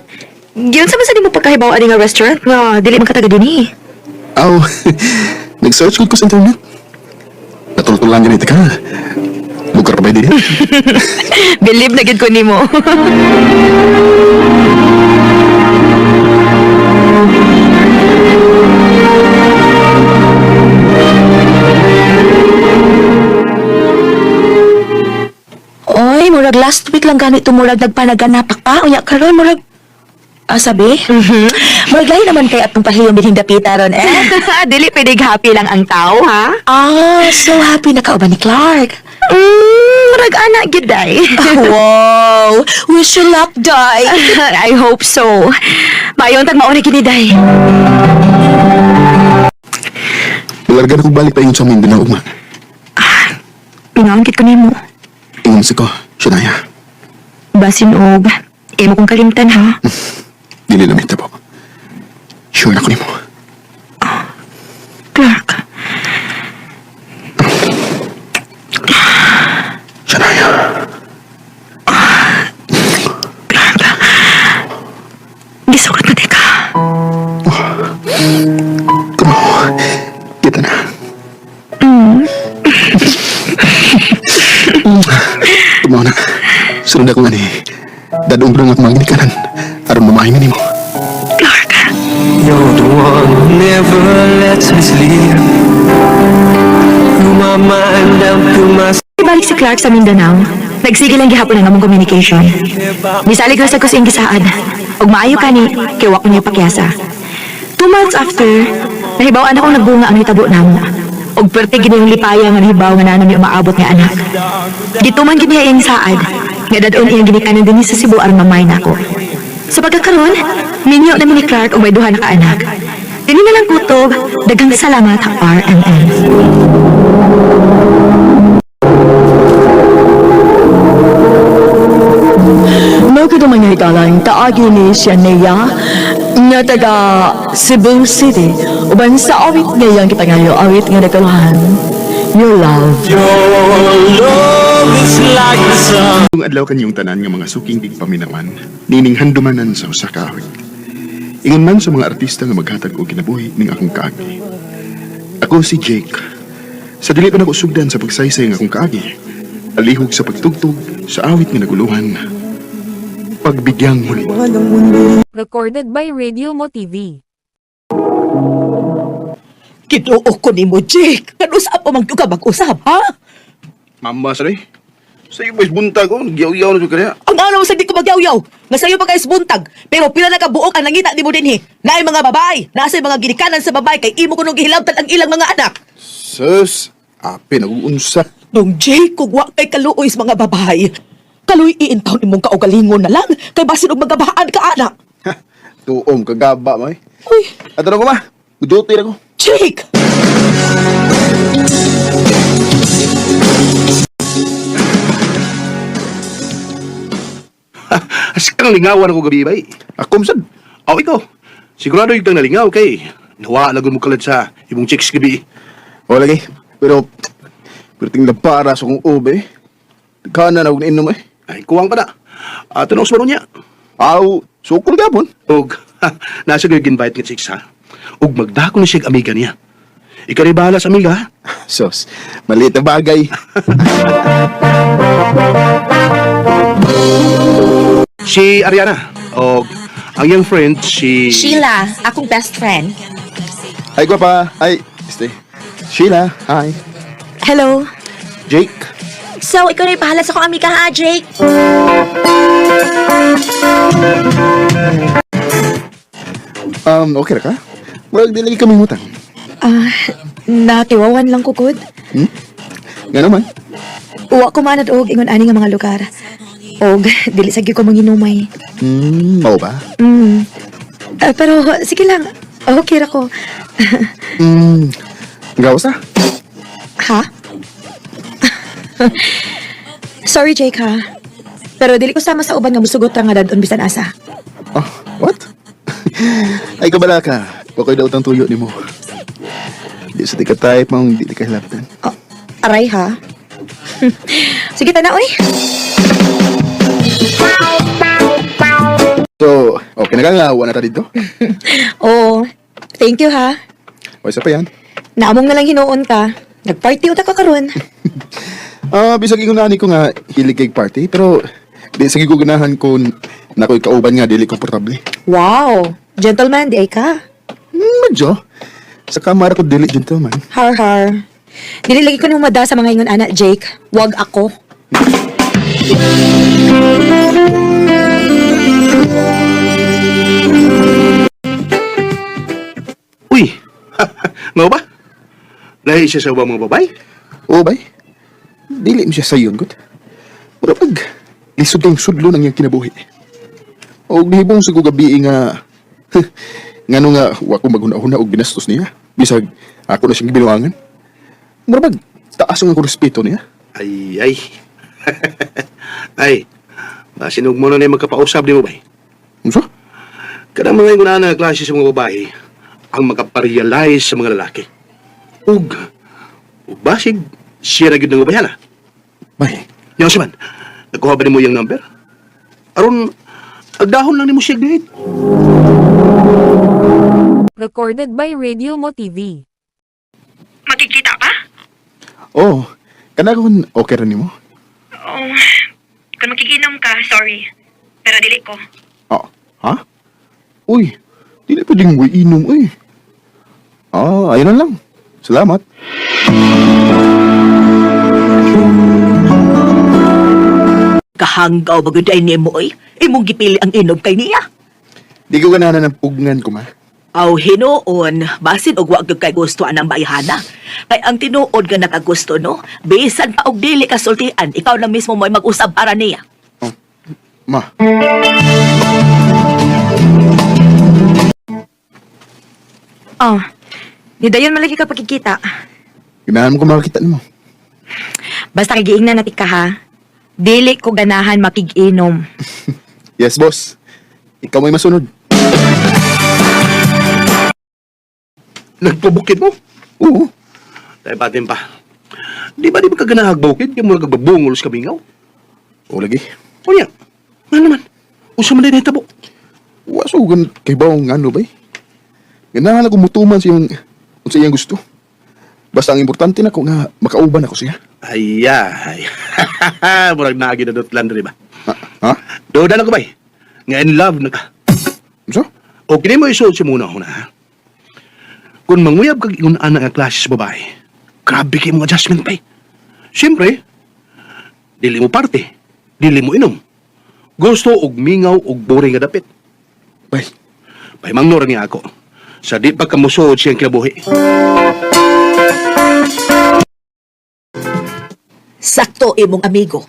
Giyon sa man sa nimo pagkahibaw ani nga restaurant nga dili man ka taga dinhi. Aw, nag-search ko sa internet. Natultol lang ganito ka. Lugar ba din? Believe na gid ko nimo. Oy, murag last week lang ganito murag nagpanaganapak pa. Unya karon murag Ah, sabi? Murag lahi naman kay atong pahiyong dinhing dapita ron eh. Dili pwede happy lang ang tao ha. Ah, so happy na kauban ni Clark. Murag ana gid ay. Wow! Wish you luck, Day! I hope so. Mayon tag mauna kini day. Malarga na kong balik pa ingon sa Mindanao, ugma. Pinaangkit ko nimo. Ingon sa ko, Shania. Basin og imo kong kalimtan ha. Dili na po. Sure na ko nimo. Clark. Shania. Clark. Gisukat na di ka. Kumaw. Kita na. Tumaw na. Sunod ako nga ni. Dadong ko na nga akong mga ginikanan. Aron mamahay na nimo. Clark. You're the one who never lets me sleep. Through my mind and through my Ibalik si Clark sa Mindanao. Nagsige lang gihapon ang among communication. Misalig ra sa ko sa iyang gisaad. Ug maayo kani kay wa ko niya pakyasa. 2 months after, nahibaw-an akong nagbunga ang hitabo namo. Og perte gid yung lipaya nga nahibaw nga naa nami umaabot nga anak. Gituman gid niya iyang saad, nga dadon iyang ginikanan dinhi sa Cebu aron mamay nako. Sa pagkakaron, minyo na mi ni Clark og may duha na ka anak. Dini na lang kutob, daghang salamat RMN. Mao gud ang mga higalang kaagi ni Shania nga taga Cebu City uban sa awit nga iyang gipangayo, awit nga nagkaluhan Your Love. Your love is like the sun. Kung adlaw kanyong tanan nga mga suking tigpaminawan, nining handumanan sa usa ka awit. Ingon man sa mga artista nga maghatag og kinabuhi ning akong kaagi. Ako si Jake. Sa dili pa nako sugdan sa pagsaysay ng akong kaagi, alihog sa pagtugtog sa awit nga naguluhan. Pagbigyang muli. Recorded by Radio Mo TV. Ginoo ko nimo, Jake. Kanus-a pa man gyud ka mag-usab, ha? Mama, sorry. Sa iyo boys buntag ko, nagyaw-yaw na jud kaya. Ang araw sa di ko magyaw-yaw. Nga sayo pa kay buntag. Pero pila na kabuok ang nangita nimo dinhi. Naay mga babae, naasay mga ginikanan sa babae kay imo kunong gihilabtan ang ilang mga anak. Sus, ape naguunsa. Dong Jake, kung wa kay kaluoy sa mga babae. Kaluy iintaw nimong kaugalingon na lang kay basin og magabahaan ka anak. Tuom kagaba mo eh. Uy, Ato na ko ma. Duty na ko. Jake! As kang lingawan ako gabi, bay. Ako sad. Aw, ikaw. Sigurado yung kang nalingaw kay nawa lagon mo kalad sa imong chicks gabi. O lagi. Pero pero ting labara sa kong ube. Kana na og inom eh. Ay, kuwang pa na. Ato na usbaro niya. Aw, sukol gapon. Og, nasa gyud invite nga chicks ha. Og magdako na siya amiga niya. Ikaw rin bahala sa amiga ha. Sus, maliit na bagay. Si Ariana. Og ang iyang friend si Sheila, akong best friend. Ay, gwapa. Ay, este. Sheila, hi. Hello. Jake. So, ikaw na ipahala sa akong amiga ha, Jake? Okay ra ka? Murag di lagi kami ngutang. Ah, nakiwawan lang ko gud. Hmm? Nga naman. Uwa ko manad og ingon ani nga mga lugar. Og dili sa gyud ko manginumay. Mao ba? Ah, pero sige lang. Okay ra ko. Gawas na. Ha? Sorry, Jake ha. Pero dili ko sama sa uban nga musugot ra nga dadon bisan asa. Oh, what? Ay, kabala ka. Wako'y daw tuyo ni mo. Di sa di ka type, maong di ka hilabtan. Oh, aray ha. Sige tana oy. So, okay na ka nga. Wala na ta dito. Oo. Thank you ha. O, isa pa yan. Naamong na lang hinuon ka. Nagparty uta ka karon. Ah, bisag ingon ani ko nga hilig kay party, pero di sa ko ganahan kung nakoy kauban nga dili komportable. Wow. Gentleman, di ay ka. Medyo. Sa kamara ko dili gentleman. Har har. Dili lagi ko nang mada sa mga ingon ana, Jake. Wag ako. Uy. Mao ba? Lahi siya sa ubang mga babae. Oo, bay. Dili mo siya sayon gud. Mura pag lisod kayong sudlo ng iyang kinabuhi. O nihibong sa ko gabi nga ngano nga wa ko maghuna-huna og binastos niya. Bisag ako na siyang gibinuangan. Mura pag taas ang akong respeto niya. Ay, ay. Ay, masinog mo na na yung magkapausap di mo ba? Unsa? Kanang mga ingon na klase sa mga babae, ang makaparealize sa mga lalaki. Ug, ug basig, siya na gyud ng ubayana. Bay, Yaw siya man, nagkuha ba nimo yung number? Aron, agdahon lang nimo siya date. Recorded by Radio Mo TV. Makikita ka? oh, kana kon okay ra nimo? Oh, kung makikinom ka, sorry. Pero dili ko. Ah, ha? Uy, dili pwedeng way inom uy. Ah, ayun na lang. Salamat. Kahanggaw bagud ay nimo oy. Imong gipili ang inom kay niya. Di ko ganahan ng pugnan ko, ma. Aw hinuon, basin og wa gyud kay gusto anang bayhana. Kay ang tinuod nga nakagusto no, bisan pa og dili ka sultian, ikaw na mismo mo'y mag-usab para niya. Ma. Oh, nidayon malagi ka pagkikita. Ganahan mo ko makakita nimo. Basta kagiingnan natin ka ha. Dili ko ganahan makig-inom. Yes, boss. Ikaw may masunod. Nagpabukid mo? Oo. Tayo batin pa. Di ba ka ganahag bukid? Kaya mura kagbabungol sa kamingaw? Oo lagi. O niya, nga naman. Usa man din hitabo. Wa so gan kay bawong ngano bay. Ganahan ako mutuman sa iyang unsa iyang gusto. Basta ang importante nako nga makauban ako siya. Ayay. Murag naagi na dotlan diri ba? Ha? Duda na ko bay. Nga in love na ka. Unsa? O kini mo isuod si muna una ha. Kung manguyab kag ingon ana nga klase sa babae, grabe kay mong adjustment bay. Siyempre, dili mo parte, dili mo inom. Gusto og mingaw og boring nga dapit. Bay. Bay mangnor niya ako. Sa di pa kamusuod siyang kinabuhi. Sakto imong amigo.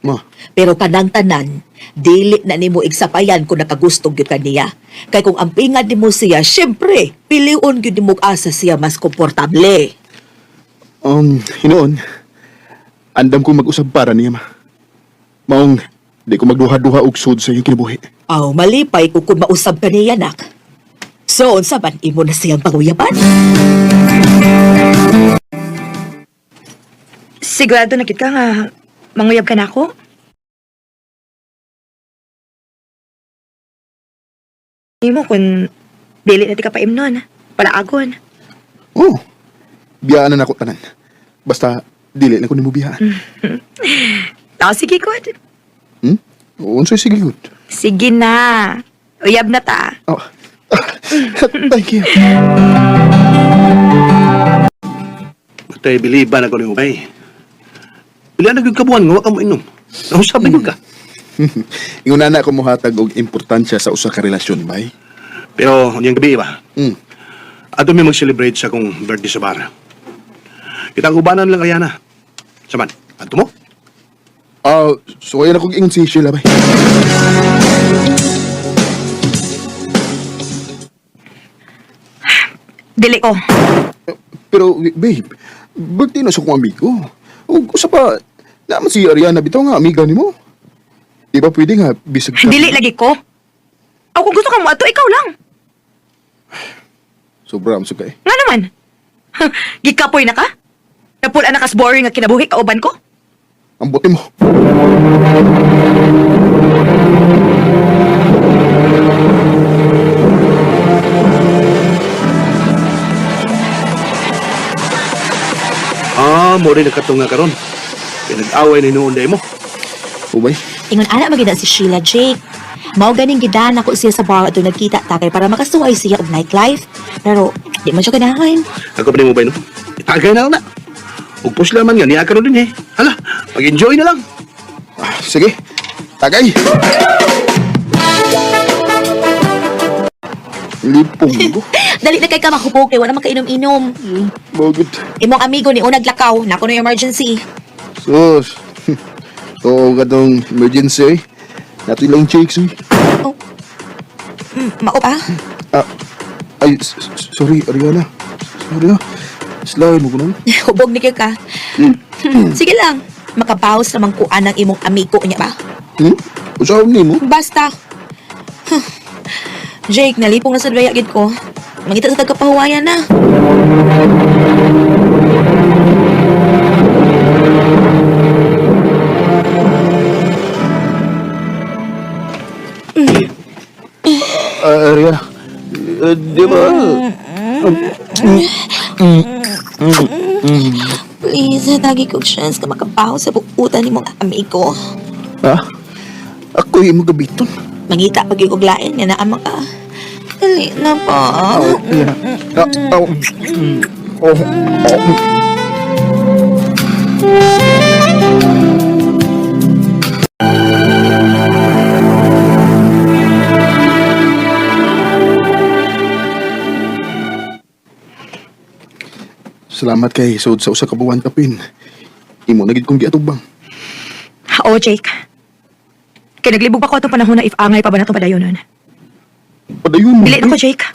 Ma. Pero kanang tanan, dili na nimo igsapayan kung nakagusto gyud ka niya. Kay kung ampingan nimo siya, syempre, piliun gyud nimo og asa siya mas komportable. Hinuon. Andam kong mag-usab para niya, ma. Maong, di ko magduha-duha og sud sa iyang kinabuhi. Aw, malipay ko kung mausab ka niya, nak. So, unsa man imo na siyang panguyaban? Sigurado na gid ka nga manguyab ka na ako? Imo kung dili na ti ka paimnon, palaagon. Oh, biyaan na nako tanan. Basta, dili na ko nimo biyaan. Ah, sige, good. Hmm? Unsay sige good. Sige na. Uyab na ta. Oh. Thank you. Matay biliban ako nimo bay. Pila na gyud ka buwan nga wa ka mo inom. Nausap na gyud ka. Ingon na ako mohatag og importansya sa usa ka relasyon, bay. Pero unyang gabi ba? Mm. Ato mi mag-celebrate sa akong birthday sa bar. Kitang ubanan lang Ariana. Saman, ato mo? Ah, so ayan ako ingon si Sheila, bay. Dili ko. Pero babe, birthday na sa akong amigo. Ug usa pa naman si Ariana bitaw nga amiga nimo. Di ba pwede nga bisag ka? Dili lagi ko. O kung gusto ka mo ato, ikaw lang. Sobra am sugay. Nga naman. Gikapoy na ka? Napula na kas boring nga kinabuhi kauban ko? Ang buti mo. Ah, mo rin nagkatunga karon. Pinag-away ni noon day mo. Ubay. Ingon ana magida si Sheila Jake. Mao ganing gidan ako siya sa bar ato nagkita ta kay para makasuway siya og nightlife. Pero di man siya ganahan. Ako pa ni mo bay no? Itagay na lang na. Ug pusla man nga niya karon din eh. Hala, mag-enjoy na lang. Ah, sige. Tagay. Lipong ko. Dali na kay ka mahubo kay wala man kainom-inom. Bagit. Imong amigo ni unag lakaw, nako na emergency. Sus. Oo, katong emergency. Eh. Nato ilang chicks. Eh. Mao pa? Ah, ay, sorry, Ariana. Sorry ah. Slide mo ko nun. Hubog ni kay ka. Sige lang. Makabawas naman kuan ang imong amigo niya ba? Hmm? Usaw ni mo? Basta. Huh. Jake, nalipong na sa dwaya gid ko. Mangita sa tagkapahuwayan na. Ah, Ariana. Eh, di ba? Please, tagi kog chance ka makabawas sa buutan ni mong amigo. Ha? Ako yung magabiton. Mangita pag yung lain nga naama ka. Dali na pa. Oh, yeah. Ah, oh. Mm. Oh, oh. Salamat kay sud sa usa ka buwan kapin. Imo na gid kong giatubang. Oo, Jake. Kay naglibog pa ko atong panahon na if angay pa ba na itong padayonon. Padayon mo. Dili na ko, Jake.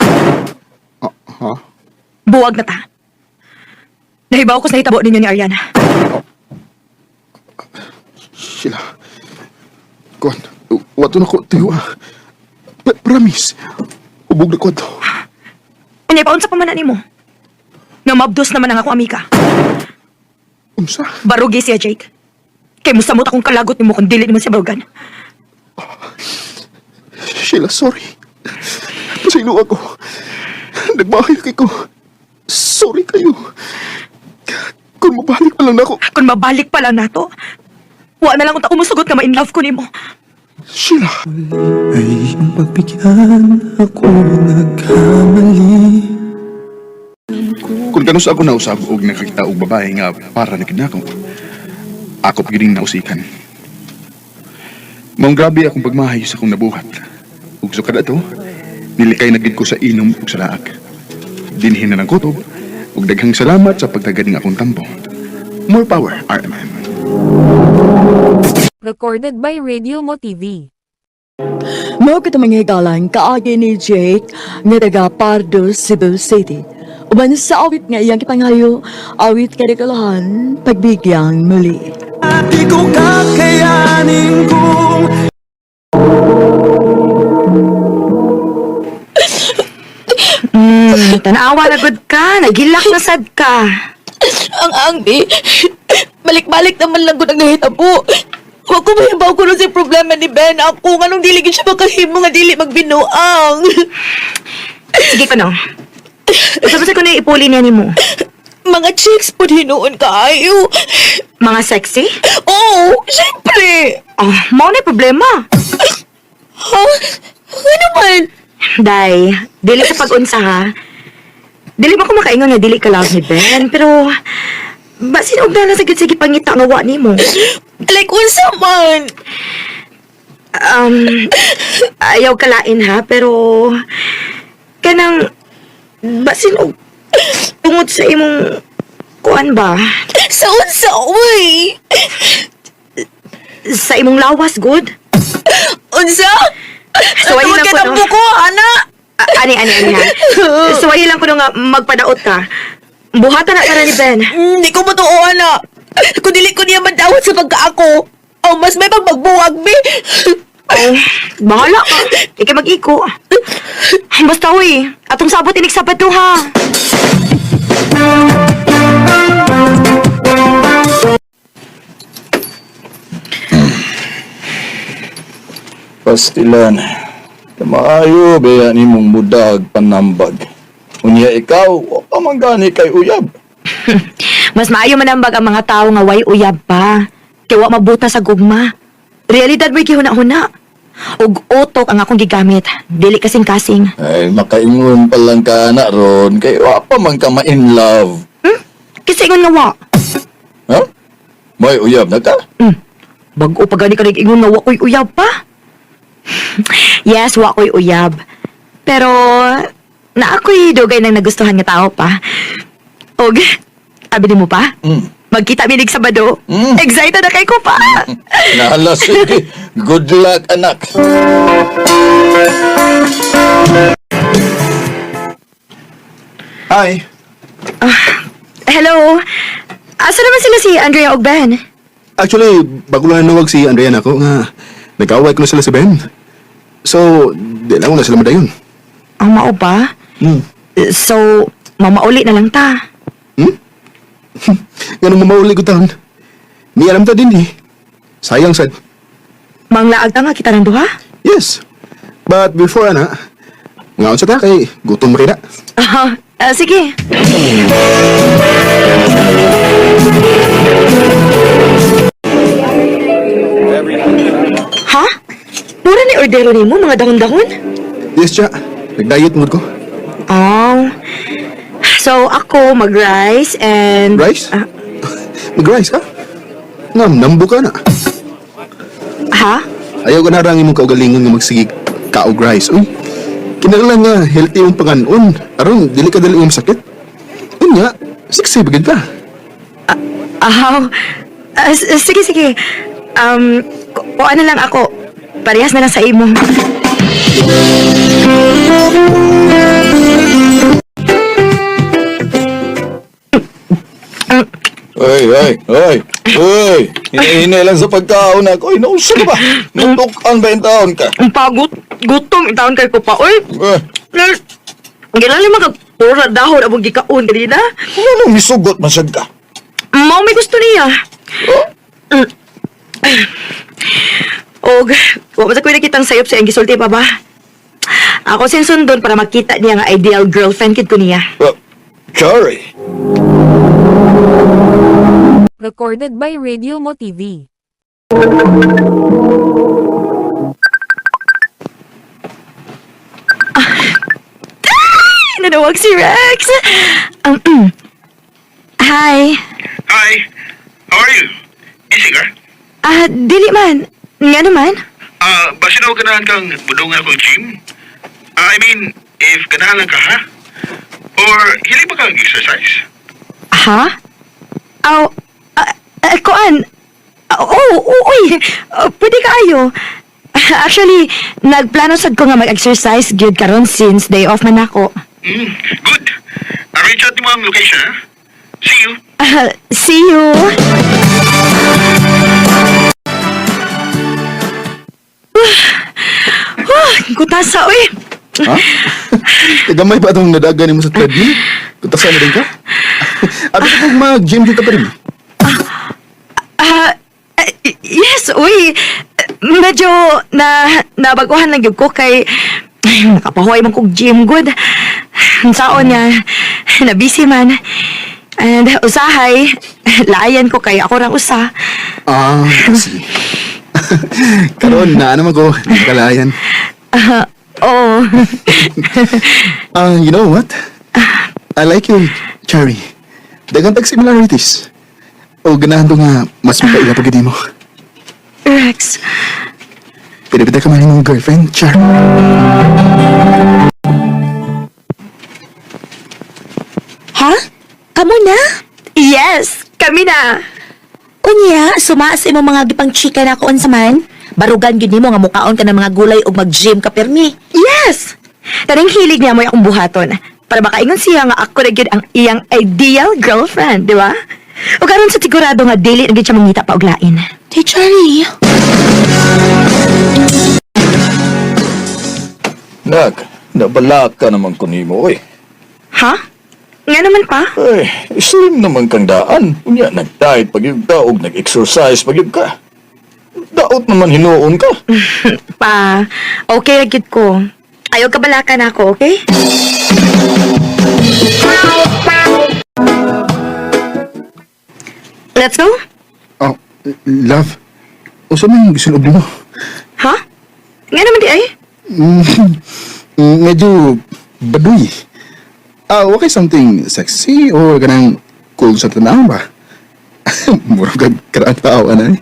Ah, ha? Buwag na ta. Nahibaw ko sa hitabo ninyo ni Ariana. Sheila. Kuan, wato na ko tuyo ah. Promise. Hubog na ko ato. Unya, paunsa pa man na nimo. Nga mabdos naman ang akong amika. Unsa? Barugi siya, Jake. Kay musamot akong kalagot nimo kung dili nimo siya barugan. Sheila, sorry. Pasaylo ako. Nagbahay kay ko. Sorry kayo. Kung mabalik pa lang nako. Kung mabalik pa lang nato, wa na lang unta umusugot nga ma-in love ko nimo. Sheila. Ay iyong pagbigyan ako nagkamali. Kung kanus ako nausab og nakakita og babae nga para na gid nako. Ako pa gid nausikan. Maong grabe akong pagmahay sa akong nabuhat. Ug sukad ato, nilikay na gid ko sa inom ug sa laak. Dinhin na ng kutob ug daghang salamat sa pagtagad ng akong tampo. More power, RMN. Recorded by Radio Mo TV. Mao kita mga higalan kaagi ni Jake nga taga Pardo, Cebu City. Uban sa awit nga iyang kipangayo, awit kadagalahan, pagbigyang muli. Di ko kakayanin kung Tanawa na gud ka, nagilak na sad ka. Ang angbi, balik-balik naman lang ko nang nahitabo. Wa ko mahibaw ko sa problema ni Ben. Ako, nganong dili gid siya makahimo nga dili magbinuang. Sige pa no. Basta-basta ko na ipuli niya nimo. Mga chicks po hinuon kaayo. Mga sexy? Oo, syempre. Oh, mao na problema. Ha? Ano man? Day, dili sa pag-unsa ha. Dili ba ko makaingon nga dili ka love ni Ben, pero basin og na sa sige pangita nga wa nimo. Like, unsa man? Ayaw kalain ha, pero kanang basin og tungod sa imong kuan ba? Sa unsa, uy? Sa imong lawas good? Unsa? So, ayun Tungod lang kay po, no? tampo ko, ana. Ani ani ani ha. So ayun lang ko nga magpadaot ka. Buhatan na ka na ni Ben. Hindi ko matuo, ana. Kung dili ko niya mandawat sa pagkaako, oh, mas may pagmagbuwag, be. Oh, bahala ka. Ikay mag-iko. Basta uy, atong sabot inig Sabado ha. Pastilan. Maayo baya nimong mudag panambag. Unya ikaw, wa pa man gani kay uyab. Mas maayo manambag ang mga tao nga way uyab pa. Kay wa mabuta sa gugma. Realidad mo'y gihuna-huna. Ug utok ang akong gigamit. Dili kasing-kasing. Ay, makaingon pa lang ka na ron, kay wa pa man ka ma-in love. Kasi ingon nga wa. Ha? May uyab na ka? Bag-o pa gani ka nag-ingon nga wa ko'y uyab pa. Yes, wa ko'y uyab. Pero, na ako'y dugay nang nagustuhan nga tao pa. Og, abi nimo pa? Magkita mi nig Sabado. Excited na kay ko pa. Nahala, sige. Good luck, anak. Hi. Hello. Asa naman sila si Andrea og Ben? Actually, bago lang nawag si Andrea nako nga nag-away ko na sila si Ben. So, di lang ko na sila madayon. Ang mao ba? So, mamauli na lang ta. Ganun mamauli ko taon. Ni alam ta din eh. Sayang sad. Manglaag ta nga kita ng duha? Yes. But before ana, ngaon sa ta kay gutom rin na. Ah, ah, sige. Ha? Pura ni ordero nimo mga dahon-dahon? Yes, cha. Nag-diet mood ko. Oh. So ako mag-rice and Rice? Mag-rice ka? Ngam, nambo ka na. Ha? Ayaw ka na rangin mong kaugalingon nga magsige kaog rice. Uy, kinahanglan nga healthy yung panganon. Aron, dili ka dali yung sakit. Unya, Sexy ba gid ka? Ahaw. Sige, sige. Kuan na lang ako. Parehas na lang sa imo. Oy, oy, oy, oy. Hinahinay lang sa pagkaon ako. Oy, nausa ka ba? Natukan ba yung taon ka? Ang pagot. Gutom. Itaon kay ko pa. Uy! Eh, Lal, Gilali mga pura dahon abong gikaon kanina. ano misugot man sad ka? Mao may gusto niya. Oh? Og, wa man sa ko'y nakitang sayop sa iyang gisulti pa ba? Ako sin sundon para makita niya nga ideal girlfriend kid ko niya. Sorry. Recorded by Radio Mo TV. Ay, nanawag si Rex! Hi. Hi, how are you? Busy ka? Ah, dili man. Nga naman. Ah, basin ako ganahan kang budungan akong gym? Ah, I mean, if ganahan lang ka, ha? Or hilig ba kang exercise? Ha? Aw, kuan. Oh, oh, uy. Pwede ka ayo. Actually, nagplano sad ko nga mag-exercise gyud karon since day off man ako. Good. Arrange out mo ang location, ha? See you. Ah, see you. Kutasa, uy. Ha? Gamay pa itong nadagan nimo sa treadmill? Kutasa na din ka? Abi ko kung mag-gym dito pa rin. Ah, yes, uy. Medyo na nabaguhan lang gyud ko kay ay, nakapahuway man kog gym good. Ang saon niya, na busy man. And usahay, laayan ko kay ako rang usa. Ah, sige. Karon na naman ko, nakalayan. Ah, oo. Ah, you know what? I like you, Cherry. Daghang tag similarities. O ganahan to nga mas makaila pag mo. Rex, Pwede ba ka man imong girlfriend, Char? Ha? Kamo na? Yes, kami na. Unya, suma sa imong mga gipang chika na ako unsa man. Barugan gyud nimo nga mukaon ka ng mga gulay ug mag-gym ka pirmi. Yes! Tanang hilig niya mo'y akong buhaton. Para makaingon siya nga ako na gyud ang iyang ideal girlfriend, di ba? O karon sa sigurado nga dili na gyud siya mangita pa og lain. Hey, Charlie. Nak, nabalak ka naman ko nimo, oy. Ha? Nga naman pa? Ay, slim naman kang daan. Unya, nag-diet pag yun ka, og nag-exercise pag yun ka. Daot naman hinuon ka. Pa, okay ra gyud ko. Ayaw kabalakan ako, okay? Let's go? Oh, love. Usa man gisulob nimo. Ha? Nga naman di ay? Medyo baduy. Ah, okay something sexy or ganang cool sa tanaw ba? Murag kag karaan tao ana. Eh.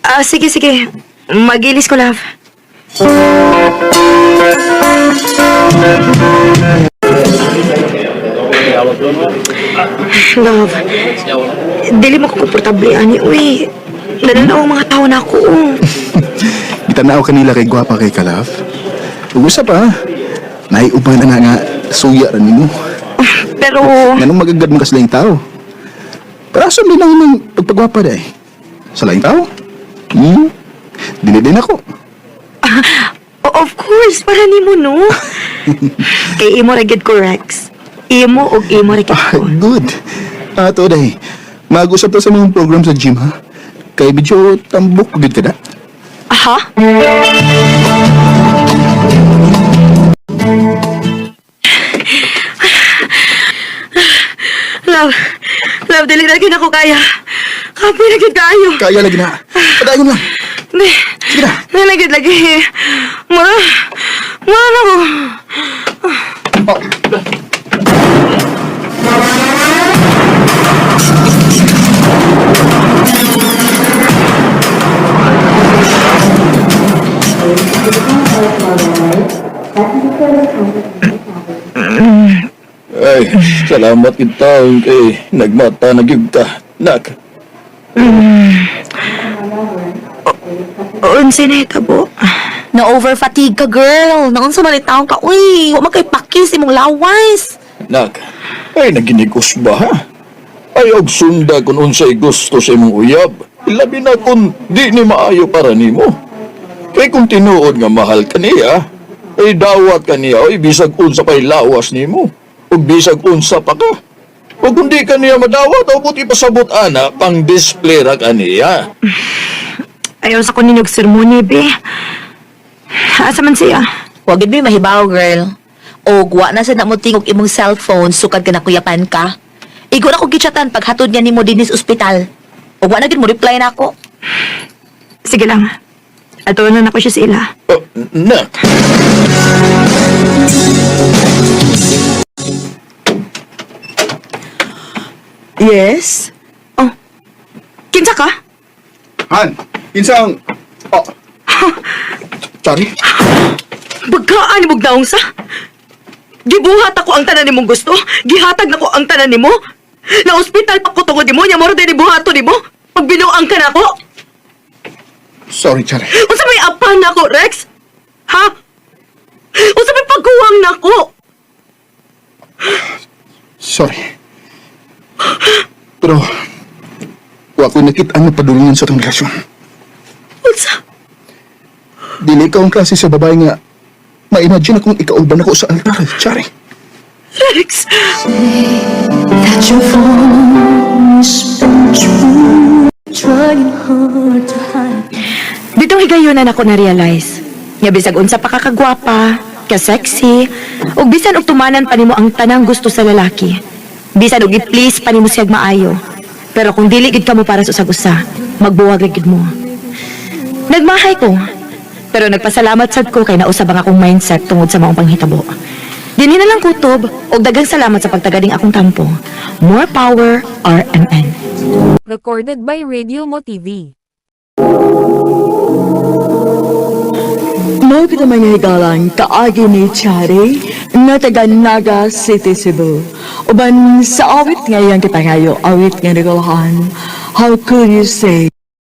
Ah, sige, sige. Magilis ko, love. Love, dili mo ko komportable ani, uy. Nananaw ang mga tao na ako. Oh. Gitanaw kanila kay gwapa kay ka, love. Ug usa pa, naiuban na nga suya ra nimo. Pero, Nganong magagad mo ka sa laing tao? Pero asa din ang imong pagpagwapa day? Sa laing tao? Hmm? Dili din ako. Oh, of course, para nimo no. Kay imo ra gyud ko, Rex. Imo og imo ra gyud Ah, ko. good. Ah, to day. Mag-usap ta sa mga program sa gym, ha? Kay medyo tambok gud ka da. Aha? Love, love, dili na gyud ako kaya. Kapoy na gyud kaayo. Kaya lagi na. Padayon lang. Di, Sige na. di na gyud lagi. Mura, mura na ko. Oh. Ay, Ay, salamat kita kay nagmata na gyud ka. Nak, Unsa na hitabo? Na over fatigue ka, girl. Naunsa man taon ka, uy. Wa man kay pakis imong lawas. Nak, ay naginigos ba ha? Ay og sunda kung unsay gusto sa imong uyab. Labi na kung di ni maayo para nimo. Kay kung tinuod nga mahal ka niya, ay dawat ka niya, oy bisag unsa pa'y lawas nimo. Ug bisag unsa pa ka. Ug kung di ka niya madawat, o buti pasabot ana, pang display ra ka niya. Ayaw sa ko ninyog sermon be. Asa man siya? Wa gid mi mahibaw, girl. Og wa na sad na mo tingog imong cellphone sukad ka nakuyapan ka. Igo na ko gichatan paghatod niya nimo dinhi sa ospital. Og wa na gid mo reply na ako. Sige lang. Ato na nako siya sa ila. Oh, nak, Yes? Oh. Kinsa ka? Han, insang... Oh. Sorry. Bagkaan ni daong sa? Gibuhat ako ang tanan nimong gusto. Gihatag nako ang tanan nimo. Na ospital pa ko tungod nimo, nya moro din buhato nimo. Pagbinuang ka nako. Sorry, Chari. Unsa may apan nako, Rex? Ha? Unsa may pagkuwang nako? Sorry. Pero, wa ko'y nakita ang padulungan sa itong relasyon. Unsa? Dili ka ang klase sa babae nga ma-imagine akong ikauban ako sa altar, Chari. Rex! That your voice been true. Trying hard to hide. Ditong higayonan ako na-realize. Nga bisag unsa pa ka kagwapa, ka-sexy, ug bisan og tumanan pa nimo ang tanang gusto sa lalaki. Bisan og i-please pa nimo siyag maayo. Pero kung dili gid kamo para sa usag-usa, magbuwag ra gid mo. Nagmahay ko. Pero nagpasalamat sad ko kay nausab ang akong mindset tungod sa maong panghitabo. Dinhi na lang kutob og daghang salamat sa pagtagading akong tampo. More power, RMN. Recorded by Radio Mo TV. Mao kita mga higalang kaagi ni Chari nga taga Naga City, Cebu. Uban sa awit nga iyang gipangayo, awit nga nagulahan, How Could You Say?